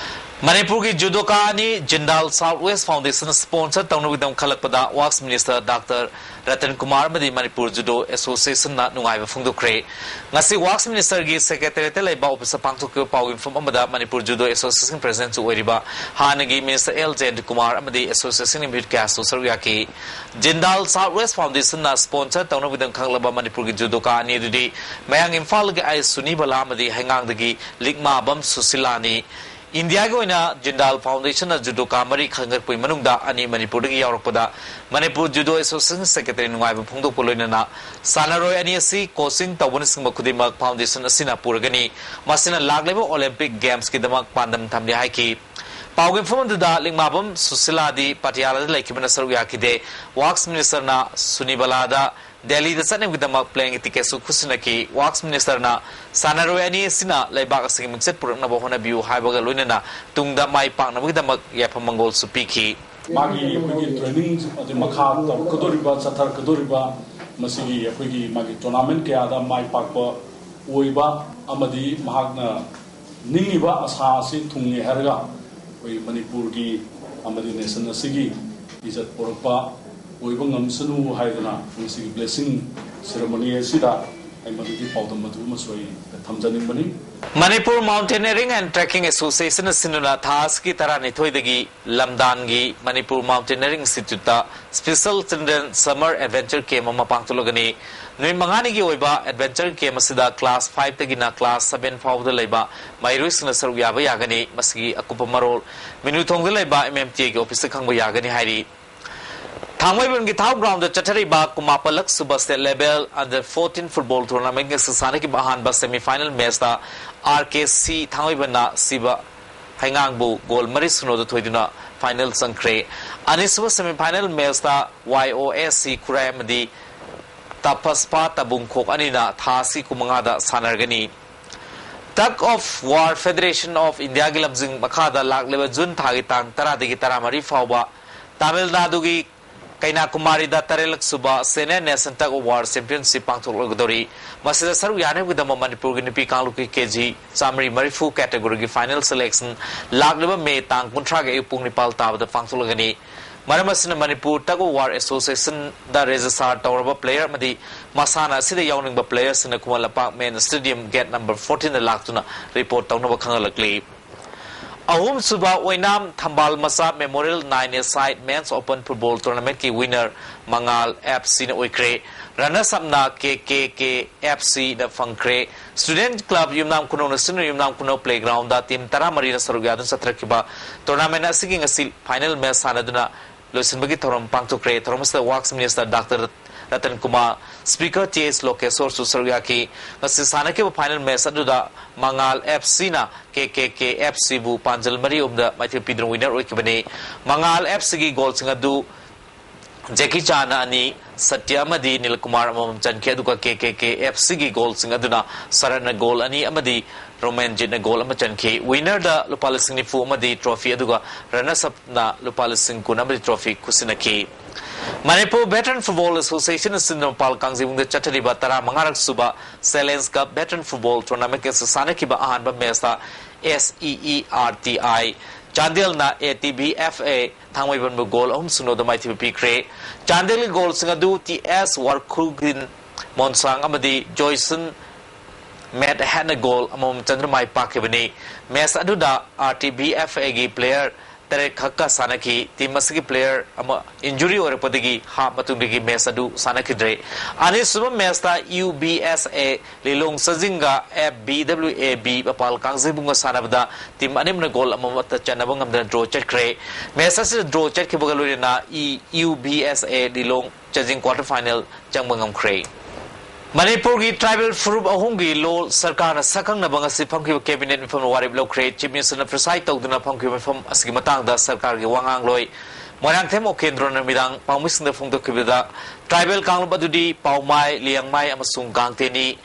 ꯃꯅꯤꯄꯨꯔꯒꯤ ꯖꯨꯗꯣꯀꯥ ꯑꯅꯤ Jindal south west foundation sponsor ꯇꯧꯅꯕꯒꯤꯗꯃꯛ ꯈꯜꯂꯛꯄꯗ works minister doctor Ratan Kumar ꯑꯃꯗꯤ ꯃꯅꯤꯄꯨꯔ ꯖꯨꯗꯣ ꯑꯦꯁꯣꯁꯤꯌꯦꯁꯟꯅ ꯅꯨꯡꯉꯥꯏꯕ ꯐꯣꯡꯗꯣꯛꯈ꯭ꯔꯦ꯫ ꯉꯁꯤ ꯋꯥꯛꯁ ꯃꯤꯅꯤꯁꯇꯔꯒꯤ ꯁꯦꯀ꯭ꯔꯦꯇꯦꯔꯤꯌꯦꯠꯇ ꯂꯩꯕ ꯑꯣꯐꯤꯁꯇ ꯄꯥꯡꯊꯣꯛꯈꯤꯕ ꯄꯥꯎꯒꯤ ꯃꯤꯐꯝ ꯑꯃꯗ ꯃꯅꯤꯄꯨꯔ ꯖꯨꯗꯣ ꯑꯦꯁꯣꯁꯤꯌꯦꯁꯟ ꯄ꯭ꯔꯁꯤꯗꯦꯟꯠꯁꯨ ꯑꯣꯏꯔꯤꯕ ꯍꯥꯟꯅꯒꯤ ꯃꯤꯅꯤꯁꯇꯔ ꯑꯦꯜ ꯖꯌꯟꯇ ꯀꯨꯃꯥꯔ ꯑꯃꯗꯤ ꯑꯦꯁꯣꯁꯤꯌꯦꯁꯟꯒꯤ ꯃꯤꯍꯨꯠ ꯀꯌꯥꯁꯨ ꯁꯔꯨꯛ ꯌꯥꯈꯤ꯫ ꯖꯤꯟꯗꯥꯜ ꯁꯥꯎꯠ ꯋꯦꯁ ꯐꯥꯎꯟꯗꯦꯁꯟꯅ ꯁ꯭ꯄꯣꯟꯁꯔ ꯇꯧꯅꯕꯒꯤꯗꯃꯛ ꯈꯜꯂꯛꯂꯕ ꯃꯅꯤꯄꯨꯔꯒꯤ ꯖꯨꯗꯣꯀꯥ ꯑꯅꯤ ꯑꯗꯨꯗꯤ ꯃꯌꯥꯡ ꯏꯝꯐꯥꯜꯒꯤ ꯑꯥꯏ ꯁꯨꯅꯤꯕꯂꯥ ꯑꯃꯗꯤ ꯍꯩꯉꯥꯡꯗꯒꯤ ꯂꯤꯛꯃꯥꯕꯝ ꯁꯨꯁꯤꯂꯥꯅꯤ꯫ ꯏꯟꯗꯤꯌꯥꯒꯤ ꯑꯣꯏꯅ ꯖꯤꯟꯗꯥꯜ ꯐꯥꯎꯟꯗꯦꯁꯟꯅ ꯖꯨꯗꯣꯀꯥ ꯃꯔꯤ ꯈꯟꯒꯠꯄꯒꯤ ꯃꯅꯨꯡꯗ ꯑꯅꯤ ꯃꯅꯤꯄꯨꯔꯗꯒꯤ ꯌꯥꯎꯔꯛꯄꯗ ꯃꯅꯤꯄꯨꯔ ꯖꯨꯗꯣ ꯑꯦꯁꯣꯁꯤꯌꯦꯁꯟ ꯁꯦꯀ꯭ꯔꯦꯇꯔꯤ ꯅꯨꯡꯉꯥꯏꯕ ꯐꯣꯡꯗꯣꯛꯄ ꯂꯣꯏꯅꯅ ꯁꯥꯟꯅꯔꯣꯏ ꯑꯅꯤ ꯑꯁꯤ ꯀꯣꯆꯤꯡ ꯇꯧꯕꯅꯆꯤꯡꯕ ꯈꯨꯗꯤꯡꯃꯛ ꯐꯥꯎꯟꯗꯦꯁꯟ ꯑꯁꯤꯅ ꯄꯨꯔꯒꯅꯤ꯫ ꯃꯁꯤꯅ ꯂꯥꯛꯂꯤꯕ ꯑꯣꯂꯦꯝꯄꯤꯛ ꯒꯦꯝꯁꯀꯤꯗꯃꯛ ꯄꯥꯟꯗꯝ ꯊꯝꯂꯤ ꯍꯥꯏꯈꯤ꯫ ꯄꯥꯎꯒꯤ ꯃꯐꯝ ꯑꯗꯨꯗ ꯂꯤꯛꯃꯥꯕꯝ ꯁꯨꯁꯤꯂꯥꯗꯤ ꯄꯇꯤꯌꯥꯂꯥꯗ ꯂꯩꯈꯤꯕꯅ ꯁꯔꯨꯛ ꯌꯥꯈꯤꯗꯦ꯫ ꯋꯥꯛꯁ ꯃꯤꯅꯤꯁꯇꯔꯅ ꯁꯨꯅꯤꯕꯂꯥꯗ ꯗꯦꯜꯂꯤꯗ ꯆꯠꯅꯕꯒꯤꯗꯃꯛ ꯄ꯭ꯂꯦꯟꯒꯤ ꯇꯤꯀꯦꯠꯁꯨ ꯈꯨꯠꯁꯤꯟꯅꯈꯤ꯫ ꯋꯥꯛꯁ ꯃꯤꯅꯤꯁꯇꯔꯅ ꯁꯥꯟꯅꯔꯣꯏ ꯑꯅꯤ ꯑꯁꯤꯅ ꯂꯩꯕꯥꯛ ꯑꯁꯤꯒꯤ ꯃꯤꯡꯆꯠ ꯄꯨꯔꯛꯅꯕ ꯍꯣꯠꯅꯕꯤꯌꯨ ꯍꯥꯏꯕꯒ ꯂꯣꯏꯅꯅ ꯇꯨꯡꯗ ꯃꯥꯏ ꯄꯥꯛꯅꯕꯒꯤꯗꯃꯛ ꯌꯥꯏꯐ ꯃꯪꯒꯣꯜꯁꯨ ꯄꯤꯈꯤ꯫ ꯃꯥꯒꯤ ꯑꯩꯈꯣꯏꯒꯤ ꯇ꯭ꯔꯦꯅꯤꯡ ꯑꯗꯩ ꯃꯈꯥ ꯇꯧꯔꯛꯀꯗꯧꯔꯤꯕ, ꯆꯠꯊꯔꯛꯀꯗꯧꯔꯤꯕ ꯃꯁꯤꯒꯤ ꯑꯩꯈꯣꯏꯒꯤ ꯃꯥꯒꯤ ꯇꯣꯔꯅꯥꯃꯦꯟ ꯀꯌꯥꯗ ꯃꯥꯏ ꯄꯥꯛꯄ ꯑꯣꯏꯕ ꯑꯃꯗꯤ ꯃꯍꯥꯛꯅ ꯅꯤꯡꯉꯤꯕ ꯑꯁꯥ ꯑꯁꯤ ꯊꯨꯡꯉꯦ ꯍꯥꯏꯔꯒ ꯑꯩꯈꯣꯏ ꯃꯅꯤꯄꯨꯔꯒꯤ ꯑꯃꯗꯤ ꯅꯦꯁꯟ ꯑꯁꯤꯒꯤ ꯏꯖꯠ ꯄꯨꯔꯛꯄ ꯑꯣꯏꯕ ꯉꯝꯁꯅꯨ ꯍꯥꯏꯗꯅ ꯃꯁꯤꯒꯤ ꯕ꯭ꯂꯦꯁꯤꯡ ꯁꯦꯔꯦꯃꯣꯅꯤ ꯑꯁꯤꯗ ꯑꯩ ꯃꯗꯨꯒꯤ ꯄꯥꯎꯗꯝ ꯑꯗꯨ ꯑꯃꯁꯨ ꯑꯩ ꯊꯝꯖꯅꯤꯡꯕꯅꯤ꯫ Manipur Mountaineering and Trekking Association ꯅ ꯁꯤꯟꯗꯨꯅ ꯊꯥ ꯑꯁꯤꯒꯤ ꯇꯔꯥꯅꯤꯊꯣꯏꯗꯒꯤ ꯂꯝꯗꯥꯟꯒꯤ ꯃꯅꯤꯄꯨꯔ ꯃꯥꯎꯟꯇꯦꯅꯔꯤꯡ ꯏꯟꯁꯇꯤꯇ꯭ꯌꯨꯠꯇ special children summer adventure camp ꯑꯃ ꯄꯥꯡꯊꯣꯛꯂꯒꯅꯤ꯫ ꯅꯨꯃꯤꯠ ꯃꯉꯥꯅꯤꯒꯤ ꯑꯣꯏꯕ ꯑꯦꯗꯚꯦꯟꯆꯔ ꯀꯦꯝꯞ ꯑꯁꯤꯗ ꯀ꯭ꯂꯥꯁ ꯐꯥꯏꯚꯇꯒꯤꯅ ꯀ꯭ꯂꯥꯁ ꯁꯚꯦꯟ ꯐꯥꯎꯕꯗ ꯂꯩꯕ ꯃꯍꯩꯔꯣꯏꯁꯤꯡꯅ ꯁꯔꯨꯛ ꯌꯥꯕ ꯌꯥꯒꯅꯤ꯫ ꯃꯁꯤꯒꯤ ꯑꯀꯨꯞꯄ ꯃꯔꯣꯜ ꯃꯤꯅꯨꯊꯣꯡꯗ ꯂꯩꯕ ꯑꯦꯝ ꯑꯦꯝ ꯇꯤ ꯑꯦꯒꯤ ꯑꯣꯐꯤꯁꯇ ꯈꯪꯕ ꯌꯥꯒꯅꯤ ꯍꯥꯏꯔꯤ꯫ ꯊꯥꯡꯃꯩꯕꯟꯒꯤ ꯊꯥꯎ ꯒ꯭ꯔꯥꯎꯟꯗ ꯆꯠꯊꯔꯤꯕ ꯀꯨꯟꯃꯥꯄꯜꯂꯛ ꯁꯨꯕ state level under fourteen football ꯇꯣꯔꯅꯥꯃꯦꯟꯒꯤ ꯉꯁꯤ ꯁꯥꯟꯅꯈꯤꯕ ꯑꯍꯥꯟꯕ ꯁꯦꯃꯤ ꯐꯥꯏꯅꯦꯜ ꯃꯦꯆꯇ ꯑꯥꯔ ꯀꯦ ꯁꯤ ꯊꯥꯡꯃꯩꯕꯟꯅ ꯁꯤꯕ ꯍꯩꯉꯥꯡꯕꯨ ꯒꯣꯜ ꯃꯔꯤ ꯁꯤꯅꯣꯗ ꯊꯣꯏꯗꯨꯅ ꯐꯥꯏꯅꯦꯜ ꯆꯪꯈ꯭ꯔꯦ꯫ ꯑꯅꯤꯁꯨꯕ ꯁꯦꯃꯤ ꯐꯥꯏꯅꯦꯜ ꯃꯦꯆꯇ ꯋꯥꯏ ꯑꯣ ꯑꯦꯁ ꯁꯤ ꯈꯨꯔꯥꯏ ꯑꯃꯗꯤ ꯇꯥꯐꯁꯄꯥ ꯇꯥꯕꯨꯡꯈꯣꯛ ꯑꯅꯤꯅ ꯊꯥ ꯑꯁꯤ ꯀꯨꯟꯃꯉꯥꯗ ꯁꯥꯟꯅꯔꯒꯅꯤ꯫ ꯇꯒ ꯑꯣꯐ ꯋꯥꯔ ꯐꯦꯗꯔꯦꯁꯟ ꯑꯣꯐ ꯏꯟꯗꯤꯌꯥꯒꯤ ꯂꯝꯖꯤꯡ ꯃꯈꯥꯗ ꯂꯥꯛꯂꯤꯕ ꯖꯨꯟ ꯊꯥꯒꯤ ꯇꯥꯡ ꯇꯔꯥꯗꯒꯤ ꯇꯔꯥꯃꯔꯤ ꯐꯥꯎꯕ ꯇꯥꯃꯤꯜ ꯅꯥꯗꯨꯒꯤ ꯀꯩꯅꯥꯀꯨꯃꯥꯔꯤꯗ ꯇꯔꯦꯠꯂꯛ ꯁꯨꯕ senior national tug of war championship ꯄꯥꯡꯊꯣꯛꯂꯒꯗꯧꯔꯤ꯫ ꯃꯁꯤꯗ ꯁꯔꯨꯛ ꯌꯥꯅꯕꯒꯤꯗꯃꯛ ꯃꯅꯤꯄꯨꯔꯒꯤ ꯅꯨꯄꯤ ꯀꯥꯡꯂꯨꯞꯀꯤ ꯀꯦ ꯖꯤ ꯆꯥꯃꯔꯤ ꯃꯔꯤꯐꯨ ꯀꯦꯇꯦꯒꯣꯔꯤꯒꯤ ꯐꯥꯏꯅꯦꯜ ꯁꯦꯂꯦꯛꯁꯟ ꯂꯥꯛꯂꯤꯕ ꯃꯦ ꯇꯥꯡ ꯀꯨꯟꯊ꯭ꯔꯥꯒꯤ ꯑꯌꯨꯛ ꯄꯨꯡ ꯅꯤꯄꯥꯜ ꯇꯥꯕꯗ ꯄꯥꯡꯊꯣꯛꯂꯒꯅꯤ꯫ ꯃꯔꯝ ꯑꯁꯤꯅ ꯃꯅꯤꯄꯨꯔ ꯇꯒ ꯑꯣꯐ ꯋꯥꯔ ꯑꯦꯁꯣꯁꯤꯌꯦꯁꯟꯗ ꯔꯦꯖꯤꯁꯇꯥꯔ ꯇꯧꯔꯕ ꯄ꯭ꯂꯦꯌꯔ ꯑꯃꯗꯤ ꯃꯁꯥꯟꯅ ꯑꯁꯤꯗ ꯌꯥꯎꯅꯤꯡꯕ ꯄ꯭ꯂꯦꯌꯔꯁꯤꯡꯅ ꯈꯨꯃꯟ ꯂꯝꯄꯥꯛ ꯃꯦꯟ ꯁ꯭ꯇꯦꯗꯤꯌꯝ ꯒꯦꯠ ꯅꯝꯕꯔ ꯐꯣꯔꯇꯤꯟꯗ ꯂꯥꯛꯇꯨꯅ ꯔꯤꯄꯣꯔꯠ ꯇꯧꯅꯕ ꯈꯪꯍꯜꯂꯛꯂꯤ꯫ ꯑꯍꯨꯝꯁꯨꯕ ꯑꯣꯏꯅꯥꯝ ꯊꯝꯕꯥꯜ ꯃꯆꯥ ꯃꯦꯃꯣꯔꯤꯌꯦꯜ ꯅꯥꯏꯟ ꯑꯦ ꯁꯥꯏꯠ ꯃꯦꯟꯁ ꯑꯣꯄꯟ ꯐꯨꯠꯕꯣꯜ ꯇꯣꯔꯅꯥꯃꯦꯟꯠꯀꯤ ꯋꯤꯟꯅꯔ ꯃꯉꯥꯜ ꯑꯦꯐ ꯁꯤꯅ ꯑꯣꯏꯈ꯭ꯔꯦ꯫ ꯔꯅꯔꯁ ꯑꯞꯅ ꯀꯦ ꯀꯦ ꯀꯦ ꯑꯦꯐ ꯁꯤꯅ ꯐꯪꯈ꯭ꯔꯦ꯫ ꯁ꯭ꯇꯨꯗꯦꯟꯠ ꯀ꯭ꯂꯕ ꯌꯨꯝꯅꯥꯝ ꯈꯨꯅꯧꯅ ꯁꯤꯟꯗꯨꯅ ꯌꯨꯝꯅꯥꯝ ꯈꯨꯅꯧ ꯄ꯭ꯂꯦꯒ꯭ꯔꯥꯎꯟꯗ ꯇꯤꯝ ꯇꯔꯥꯃꯔꯤꯅ ꯁꯔꯨꯛ ꯌꯥꯗꯨꯅ ꯆꯠꯊꯔꯛꯈꯤꯕ ꯇꯣꯔꯅꯥꯃꯦꯟꯠ ꯑꯁꯤꯒꯤ ꯉꯁꯤ ꯐꯥꯏꯅꯦꯜ ꯃꯦꯆ ꯁꯥꯟꯅꯗꯨꯅ ꯂꯣꯏꯁꯤꯟꯕꯒꯤ ꯊꯧꯔꯝ ꯄꯥꯡꯊꯣꯛꯈ꯭ꯔꯦ꯫ ꯊꯧꯔꯝ ꯑꯁꯤꯗ works minister doctor Ratan Kumar, speaker T S ꯂꯣꯀꯦꯁꯣꯔꯁꯨ ꯁꯔꯨꯛ ꯌꯥꯈꯤ꯫ ꯉꯁꯤ ꯁꯥꯟꯅꯈꯤꯕ ꯐꯥꯏꯅꯦꯜ ꯃꯦꯆ ꯑꯗꯨꯗ ꯃꯉꯥꯜ ꯑꯦꯐ ꯁꯤꯅ ꯀꯦ ꯀꯦ ꯀꯦ ꯑꯦꯐ ꯁꯤꯕꯨ ꯄꯥꯟꯖꯜ ꯃꯔꯤ ꯑꯍꯨꯝꯗ ꯃꯥꯏꯊꯤꯕ ꯄꯤꯗꯨꯅ ꯋꯤꯟꯅꯔ ꯑꯣꯏꯈꯤꯕꯅꯤ꯫ ꯃꯉꯥꯜ ꯑꯦꯐ ꯁꯤꯒꯤ ꯒꯣꯜꯁꯤꯡ ꯑꯗꯨ ꯖꯦꯀꯤ ꯆꯥꯟꯅ ꯑꯅꯤ, ꯁꯇ꯭ꯌ ꯑꯃꯗꯤ ꯅꯤꯜꯀꯨꯃꯥꯔ ꯑꯃꯃꯝ ꯆꯟꯈꯤ꯫ ꯑꯗꯨꯒ ꯀꯦ ꯀꯦ ꯀꯦ ꯑꯦꯐ ꯁꯤꯒꯤ ꯒꯣꯜꯁꯤꯡ ꯑꯗꯨꯅ ꯁꯔꯠꯅ ꯒꯣꯜ ꯑꯅꯤ ꯑꯃꯗꯤ ꯔꯣꯃꯦꯟꯖꯤꯠꯅ ꯒꯣꯜ ꯑꯃ ꯆꯟꯈꯤ꯫ ꯋꯤꯟꯅꯔꯗ ꯂꯨꯄꯥ ꯂꯤꯁꯤꯡ ꯅꯤꯐꯨ ꯑꯃꯗꯤ ꯇ꯭ꯔꯣꯐꯤ, ꯑꯗꯨꯒ ꯔꯅꯔꯁ ꯑꯞꯅ ꯂꯨꯄꯥ ꯂꯤꯁꯤꯡ ꯀꯨꯟ ꯑꯃꯗꯤ ꯇ꯭ꯔꯣꯐꯤ ꯈꯨꯠꯁꯤꯟꯅꯈꯤ꯫ ꯃꯅꯤꯄꯨꯔ ꯚꯦꯇꯔꯟ ꯐꯨꯠꯕꯣꯜ ꯑꯦꯁꯣꯁꯤꯌꯦꯁꯟ ꯑꯁꯤꯅ ꯃꯄꯥꯜ ꯀꯥꯡꯖꯩꯕꯨꯡꯗ ꯆꯠꯊꯔꯤꯕ ꯇꯔꯥꯃꯉꯥꯔꯛ ꯁꯨꯕ ꯁꯦꯂꯦꯟꯁ ꯀꯞ ꯚꯦꯇꯔꯟ ꯐꯨꯠꯕꯣꯜ ꯇꯣꯔꯅꯥꯃꯦꯟ ꯑꯁꯤ ꯁꯥꯟꯅꯈꯤꯕ ꯑꯍꯥꯟꯕ ꯃꯦꯆꯇ S E E R T I ꯆꯥꯟꯗꯦꯜꯅ A T V F A ꯊꯥꯡꯃꯩꯕꯟꯕꯨ ꯒꯣꯜ ꯑꯍꯨꯝ ꯁꯤꯅꯣꯗ ꯃꯥꯏꯊꯤꯕ ꯄꯤꯈ꯭ꯔꯦ꯫ ꯆꯥꯟꯗꯦꯜꯒꯤ ꯒꯣꯜꯁꯤꯡ ꯑꯗꯨ ꯇꯤ ꯑꯦꯁ ꯋꯥꯔꯈꯨꯒꯤꯟ ꯃꯣꯟꯁꯥꯡ ꯑꯃꯗꯤ ꯖꯣꯏꯁꯟ ꯃꯦꯠ ꯍꯦꯠꯅ ꯒꯣꯜ ꯑꯃꯃꯝ ꯆꯟꯗꯨꯅ ꯃꯥꯏ ꯄꯥꯛꯈꯤꯕꯅꯤ꯫ ꯃꯦꯆ ꯑꯗꯨꯗ ꯑꯥꯔ ꯇꯤ ꯚꯤ ꯑꯦꯐ ꯑꯦꯒꯤ ꯄ꯭ꯂꯦꯌꯔ ꯇꯔꯦꯠ ꯈꯛꯀ ꯁꯥꯟꯅꯈꯤ꯫ ꯇꯤꯝ ꯑꯁꯤꯒꯤ ꯄ꯭ꯂꯦꯌꯔ ꯑꯃ ꯏꯟꯖꯨꯔꯤ ꯑꯣꯏꯔꯛꯄꯗꯒꯤ ꯍꯥꯞ ꯃꯇꯨꯡꯗꯒꯤ ꯃꯦꯆ ꯑꯗꯨ ꯁꯥꯟꯅꯈꯤꯗ꯭ꯔꯦ꯫ ꯑꯅꯤꯁꯨꯕ ꯃꯦꯆꯇ U B S A Lilong ꯆꯥꯖꯤꯡꯒ F B W A B ꯃꯄꯥꯜ ꯀꯥꯡꯖꯩꯕꯨꯡꯒ ꯁꯥꯟꯅꯕꯗ ꯇꯤꯝ ꯑꯅꯤꯃꯛꯅ ꯒꯣꯜ ꯑꯃꯃꯠꯇ ꯆꯟꯅꯕ ꯉꯝꯗꯅ ꯗ꯭ꯔꯣ ꯆꯠꯈ꯭ꯔꯦ꯫ ꯃꯦꯆ ꯑꯁꯤꯗ ꯗ꯭ꯔꯣ ꯆꯠꯈꯤꯕꯒ ꯂꯣꯏꯅꯅ E U B S A Lilong ꯆꯥꯖꯤꯡ quarter final ꯆꯪꯕ ꯉꯝꯈ꯭ꯔꯦ꯫ ꯃꯅꯤꯄꯨꯔꯒꯤ ꯇ꯭ꯔꯥꯏꯕꯦꯜ ꯐꯨꯔꯨꯞ ꯑꯍꯨꯝꯒꯤ ꯂꯣ ꯁꯔꯀꯥꯔꯅ ꯁꯛꯈꯪꯅꯕ ꯉꯁꯤ ꯐꯝꯈꯤꯕ ꯀꯦꯕꯤꯅꯦꯠ ꯃꯤꯐꯝꯗ ꯋꯥꯔꯦꯞ ꯂꯧꯈ꯭ꯔꯦ꯫ ꯆꯤꯐ ꯃꯤꯅꯤꯁꯇꯔꯅ ꯄ꯭ꯔꯤꯁꯥꯏꯗ ꯇꯧꯗꯨꯅ ꯐꯝꯈꯤꯕ ꯃꯤꯐꯝ ꯑꯁꯤꯒꯤ ꯃꯇꯥꯡꯗ ꯁꯔꯀꯥꯔꯒꯤ ꯋꯥ ꯉꯥꯡꯂꯣꯏ ꯃꯣꯏꯔꯥꯡꯊꯦꯝ ꯑꯣꯀꯦꯟꯗ꯭ꯔꯣꯅ ꯅꯨꯃꯤꯗꯥꯡ ꯄꯥꯎꯃꯤꯁꯤꯡꯗ ꯐꯣꯡꯗꯣꯛꯈꯤꯕꯗ, ꯇ꯭ꯔꯥꯏꯕꯦꯜ ꯀꯥꯡꯂꯨꯞ ꯑꯗꯨꯗꯤ ꯄꯥꯎꯃꯥꯏ, ꯂꯤꯌꯥꯡꯃꯥꯏ ꯑꯃꯁꯨꯡ ꯒꯥꯡꯇꯦꯅꯤ꯫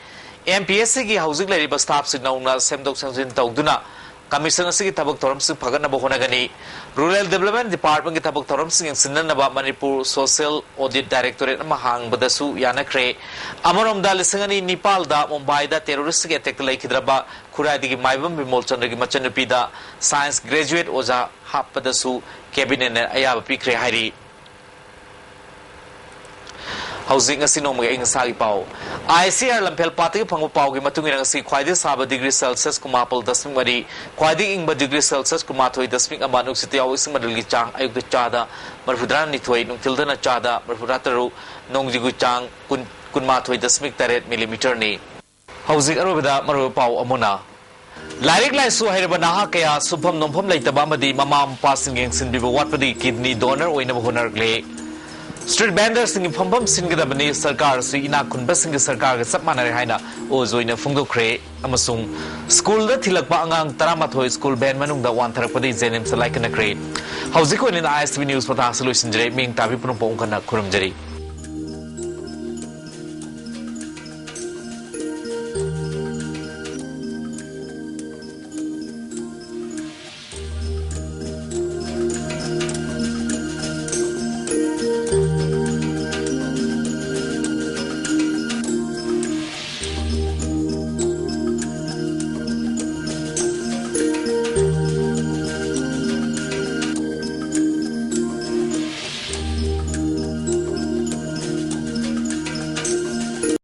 ꯑꯦꯝ ꯄꯤ ꯑꯦꯁ ꯁꯤꯒꯤ ꯍꯧꯖꯤꯛ ꯂꯩꯔꯤꯕ ꯁ꯭ꯇꯥꯐꯁꯤꯡ ꯅꯧꯅ ꯁꯦꯝꯗꯣꯛ ꯁꯦꯝꯖꯤꯟ ꯇꯧꯗꯨꯅ ꯀꯃꯤꯁꯟ ꯑꯁꯤꯒꯤ ꯊꯕꯛ ꯊꯧꯔꯝꯁꯤꯡ ꯐꯒꯠꯅꯕ ꯍꯣꯠꯅꯒꯅꯤ꯫ ꯔꯨꯔꯦꯜ ꯗꯤꯕ꯭ꯂꯞꯃꯦꯟ ꯗꯤꯄꯥꯔꯠꯃꯦꯟꯒꯤ ꯊꯕꯛ ꯊꯧꯔꯝꯁꯤꯡ ꯌꯦꯡꯁꯤꯟꯅꯅꯕ ꯃꯅꯤꯄꯨꯔ ꯁꯣꯁꯤꯌꯦꯜ ꯑꯣꯗꯤꯠ ꯗꯥꯏꯔꯦꯛꯇꯣꯔꯦꯠ ꯑꯃ ꯍꯥꯡꯕꯗꯁꯨ ꯌꯥꯅꯈ꯭ꯔꯦ꯫ ꯑꯃꯔꯣꯝꯗ, ꯂꯤꯁꯤꯡ ꯑꯅꯤ ꯅꯤꯄꯥꯜꯗ ꯃꯨꯝꯕꯥꯏꯗ ꯇꯦꯔꯣꯔꯤꯁꯀꯤ ꯑꯦꯇꯦꯛꯇ ꯂꯩꯈꯤꯗ꯭ꯔꯕ ꯈꯨꯔꯥꯏꯗꯒꯤ ꯃꯥꯏꯕꯝ ꯕꯤꯃꯣꯜ ꯆꯟꯗ꯭ꯔꯒꯤ ꯃꯆꯟꯅꯨꯄꯤꯗ ꯁꯥꯏꯟꯁ ꯒ꯭ꯔꯦꯖꯨꯑꯦꯠ ꯑꯣꯖꯥ ꯍꯥꯞꯄꯗꯁꯨ ꯀꯦꯕꯤꯅꯦꯠꯅ ꯑꯌꯥꯕ ꯄꯤꯈ꯭ꯔꯦ ꯍꯥꯏꯔꯤ꯫ ꯍꯧꯖꯤꯛ ꯉꯁꯤ ꯅꯣꯡꯃꯒꯤ ꯑꯏꯪ ꯑꯁꯥꯒꯤ ꯄꯥꯎ꯫ ꯑꯥꯏ ꯁꯤ ꯑꯥꯔ ꯂꯝꯐꯦꯜ ꯄꯥꯠꯇꯒꯤ ꯐꯪꯕ ꯄꯥꯎꯒꯤ ꯃꯇꯨꯡ ꯏꯟꯅ, ꯉꯁꯤ ꯈ꯭ꯋꯥꯏꯗꯒꯤ ꯁꯥꯕ ꯗꯤꯒ꯭ꯔꯤ ꯁꯦꯜꯁꯤꯌꯁ ꯀꯨꯟꯃꯥꯄꯜ ꯗꯁꯃꯤꯛ ꯃꯔꯤ, ꯈ꯭ꯋꯥꯏꯗꯒꯤ ꯏꯪꯕ ꯗꯤꯒ꯭ꯔꯤ ꯁꯦꯜꯁꯤꯌꯁ ꯀꯨꯟꯃꯥꯊꯣꯏ ꯗꯁꯃꯤꯛ ꯑꯃ, ꯅꯨꯡꯁꯤꯠꯇ ꯌꯥꯎꯕ ꯏꯁꯤꯡ ꯃꯅꯤꯜꯒꯤ ꯆꯥꯡ ꯑꯌꯨꯛꯇ ꯆꯥꯗ ꯃꯔꯤꯐꯨꯇꯔꯥꯅꯤꯊꯣꯏ, ꯅꯨꯡꯊꯤꯜꯗꯅ ꯆꯥꯗ ꯃꯔꯤꯐꯨꯇꯔꯥ ꯇꯔꯨꯛ, ꯅꯣꯡꯖꯨꯒꯤ ꯆꯥꯡ ꯀꯨꯟ, ꯀꯨꯟꯃꯥꯊꯣꯏ ꯗꯁꯃꯤꯛ ꯇꯔꯦꯠ ꯃꯤꯂꯤꯃꯤꯇꯔꯅꯤ꯫ ꯍꯧꯖꯤꯛ ꯑꯔꯣꯏꯕꯗ ꯃꯔꯨꯑꯣꯏꯕ ꯄꯥꯎ ꯑꯃꯨꯛ ꯍꯟꯅ꯫ ꯂꯥꯏꯔꯤꯛ ꯂꯥꯏꯁꯨ ꯍꯩꯔꯕ ꯅꯍꯥ ꯀꯌꯥ ꯁꯨꯐꯝ ꯅꯣꯝꯐꯝ ꯂꯩꯇꯕ ꯑꯃꯗꯤ ꯃꯃꯥ ꯃꯄꯥꯁꯤꯡ ꯌꯦꯡꯁꯤꯟꯕꯤꯕ ꯋꯥꯠꯄꯗꯒꯤ ꯀꯤꯗꯅꯤ ꯗꯣꯅꯔ ꯑꯣꯏꯅꯕ ꯍꯣꯠꯅꯔꯛꯂꯦ꯫ ꯁ꯭ꯇ꯭ꯔꯤꯠ ꯚꯦꯟꯗꯔꯁꯤꯡꯒꯤ ꯐꯝꯐꯝ ꯁꯤꯟꯒꯗꯕꯅꯤ, ꯁꯔꯀꯥꯔ ꯑꯁꯤ ꯏꯅꯥꯛ ꯈꯨꯟꯕꯁꯤꯡꯒꯤ ꯁꯔꯀꯥꯔꯒ ꯆꯞ ꯃꯥꯟꯅꯔꯦ ꯍꯥꯏꯅ ꯑꯣ ꯖꯣꯏꯅ ꯐꯣꯡꯗꯣꯛꯈ꯭ꯔꯦ꯫ ꯑꯃꯁꯨꯡ ꯁ꯭ꯀꯨꯜꯗ ꯊꯤꯜꯂꯛꯄ ꯑꯉꯥꯡ ꯇꯔꯥꯃꯥꯊꯣꯏ ꯁ꯭ꯀꯨꯜ ꯚꯦꯟ ꯃꯅꯨꯡꯗ ꯋꯥꯟꯊꯔꯛꯄꯗꯒꯤ ꯖꯦꯅꯤꯝꯁꯇ ꯂꯥꯏꯀꯠꯅꯈ꯭ꯔꯦ꯫ ꯍꯧꯖꯤꯛ ꯑꯣꯏꯅ ISTV News ꯄꯊꯥꯛꯁꯤ ꯂꯣꯏꯁꯤꯟꯖꯔꯦ꯫ ꯃꯤꯡ ꯇꯥꯕꯤ ꯄꯨꯝꯅꯃꯛꯄꯨ ꯑꯃꯨꯛ ꯍꯟꯅ ꯈꯨꯔꯨꯝꯖꯔꯤ꯫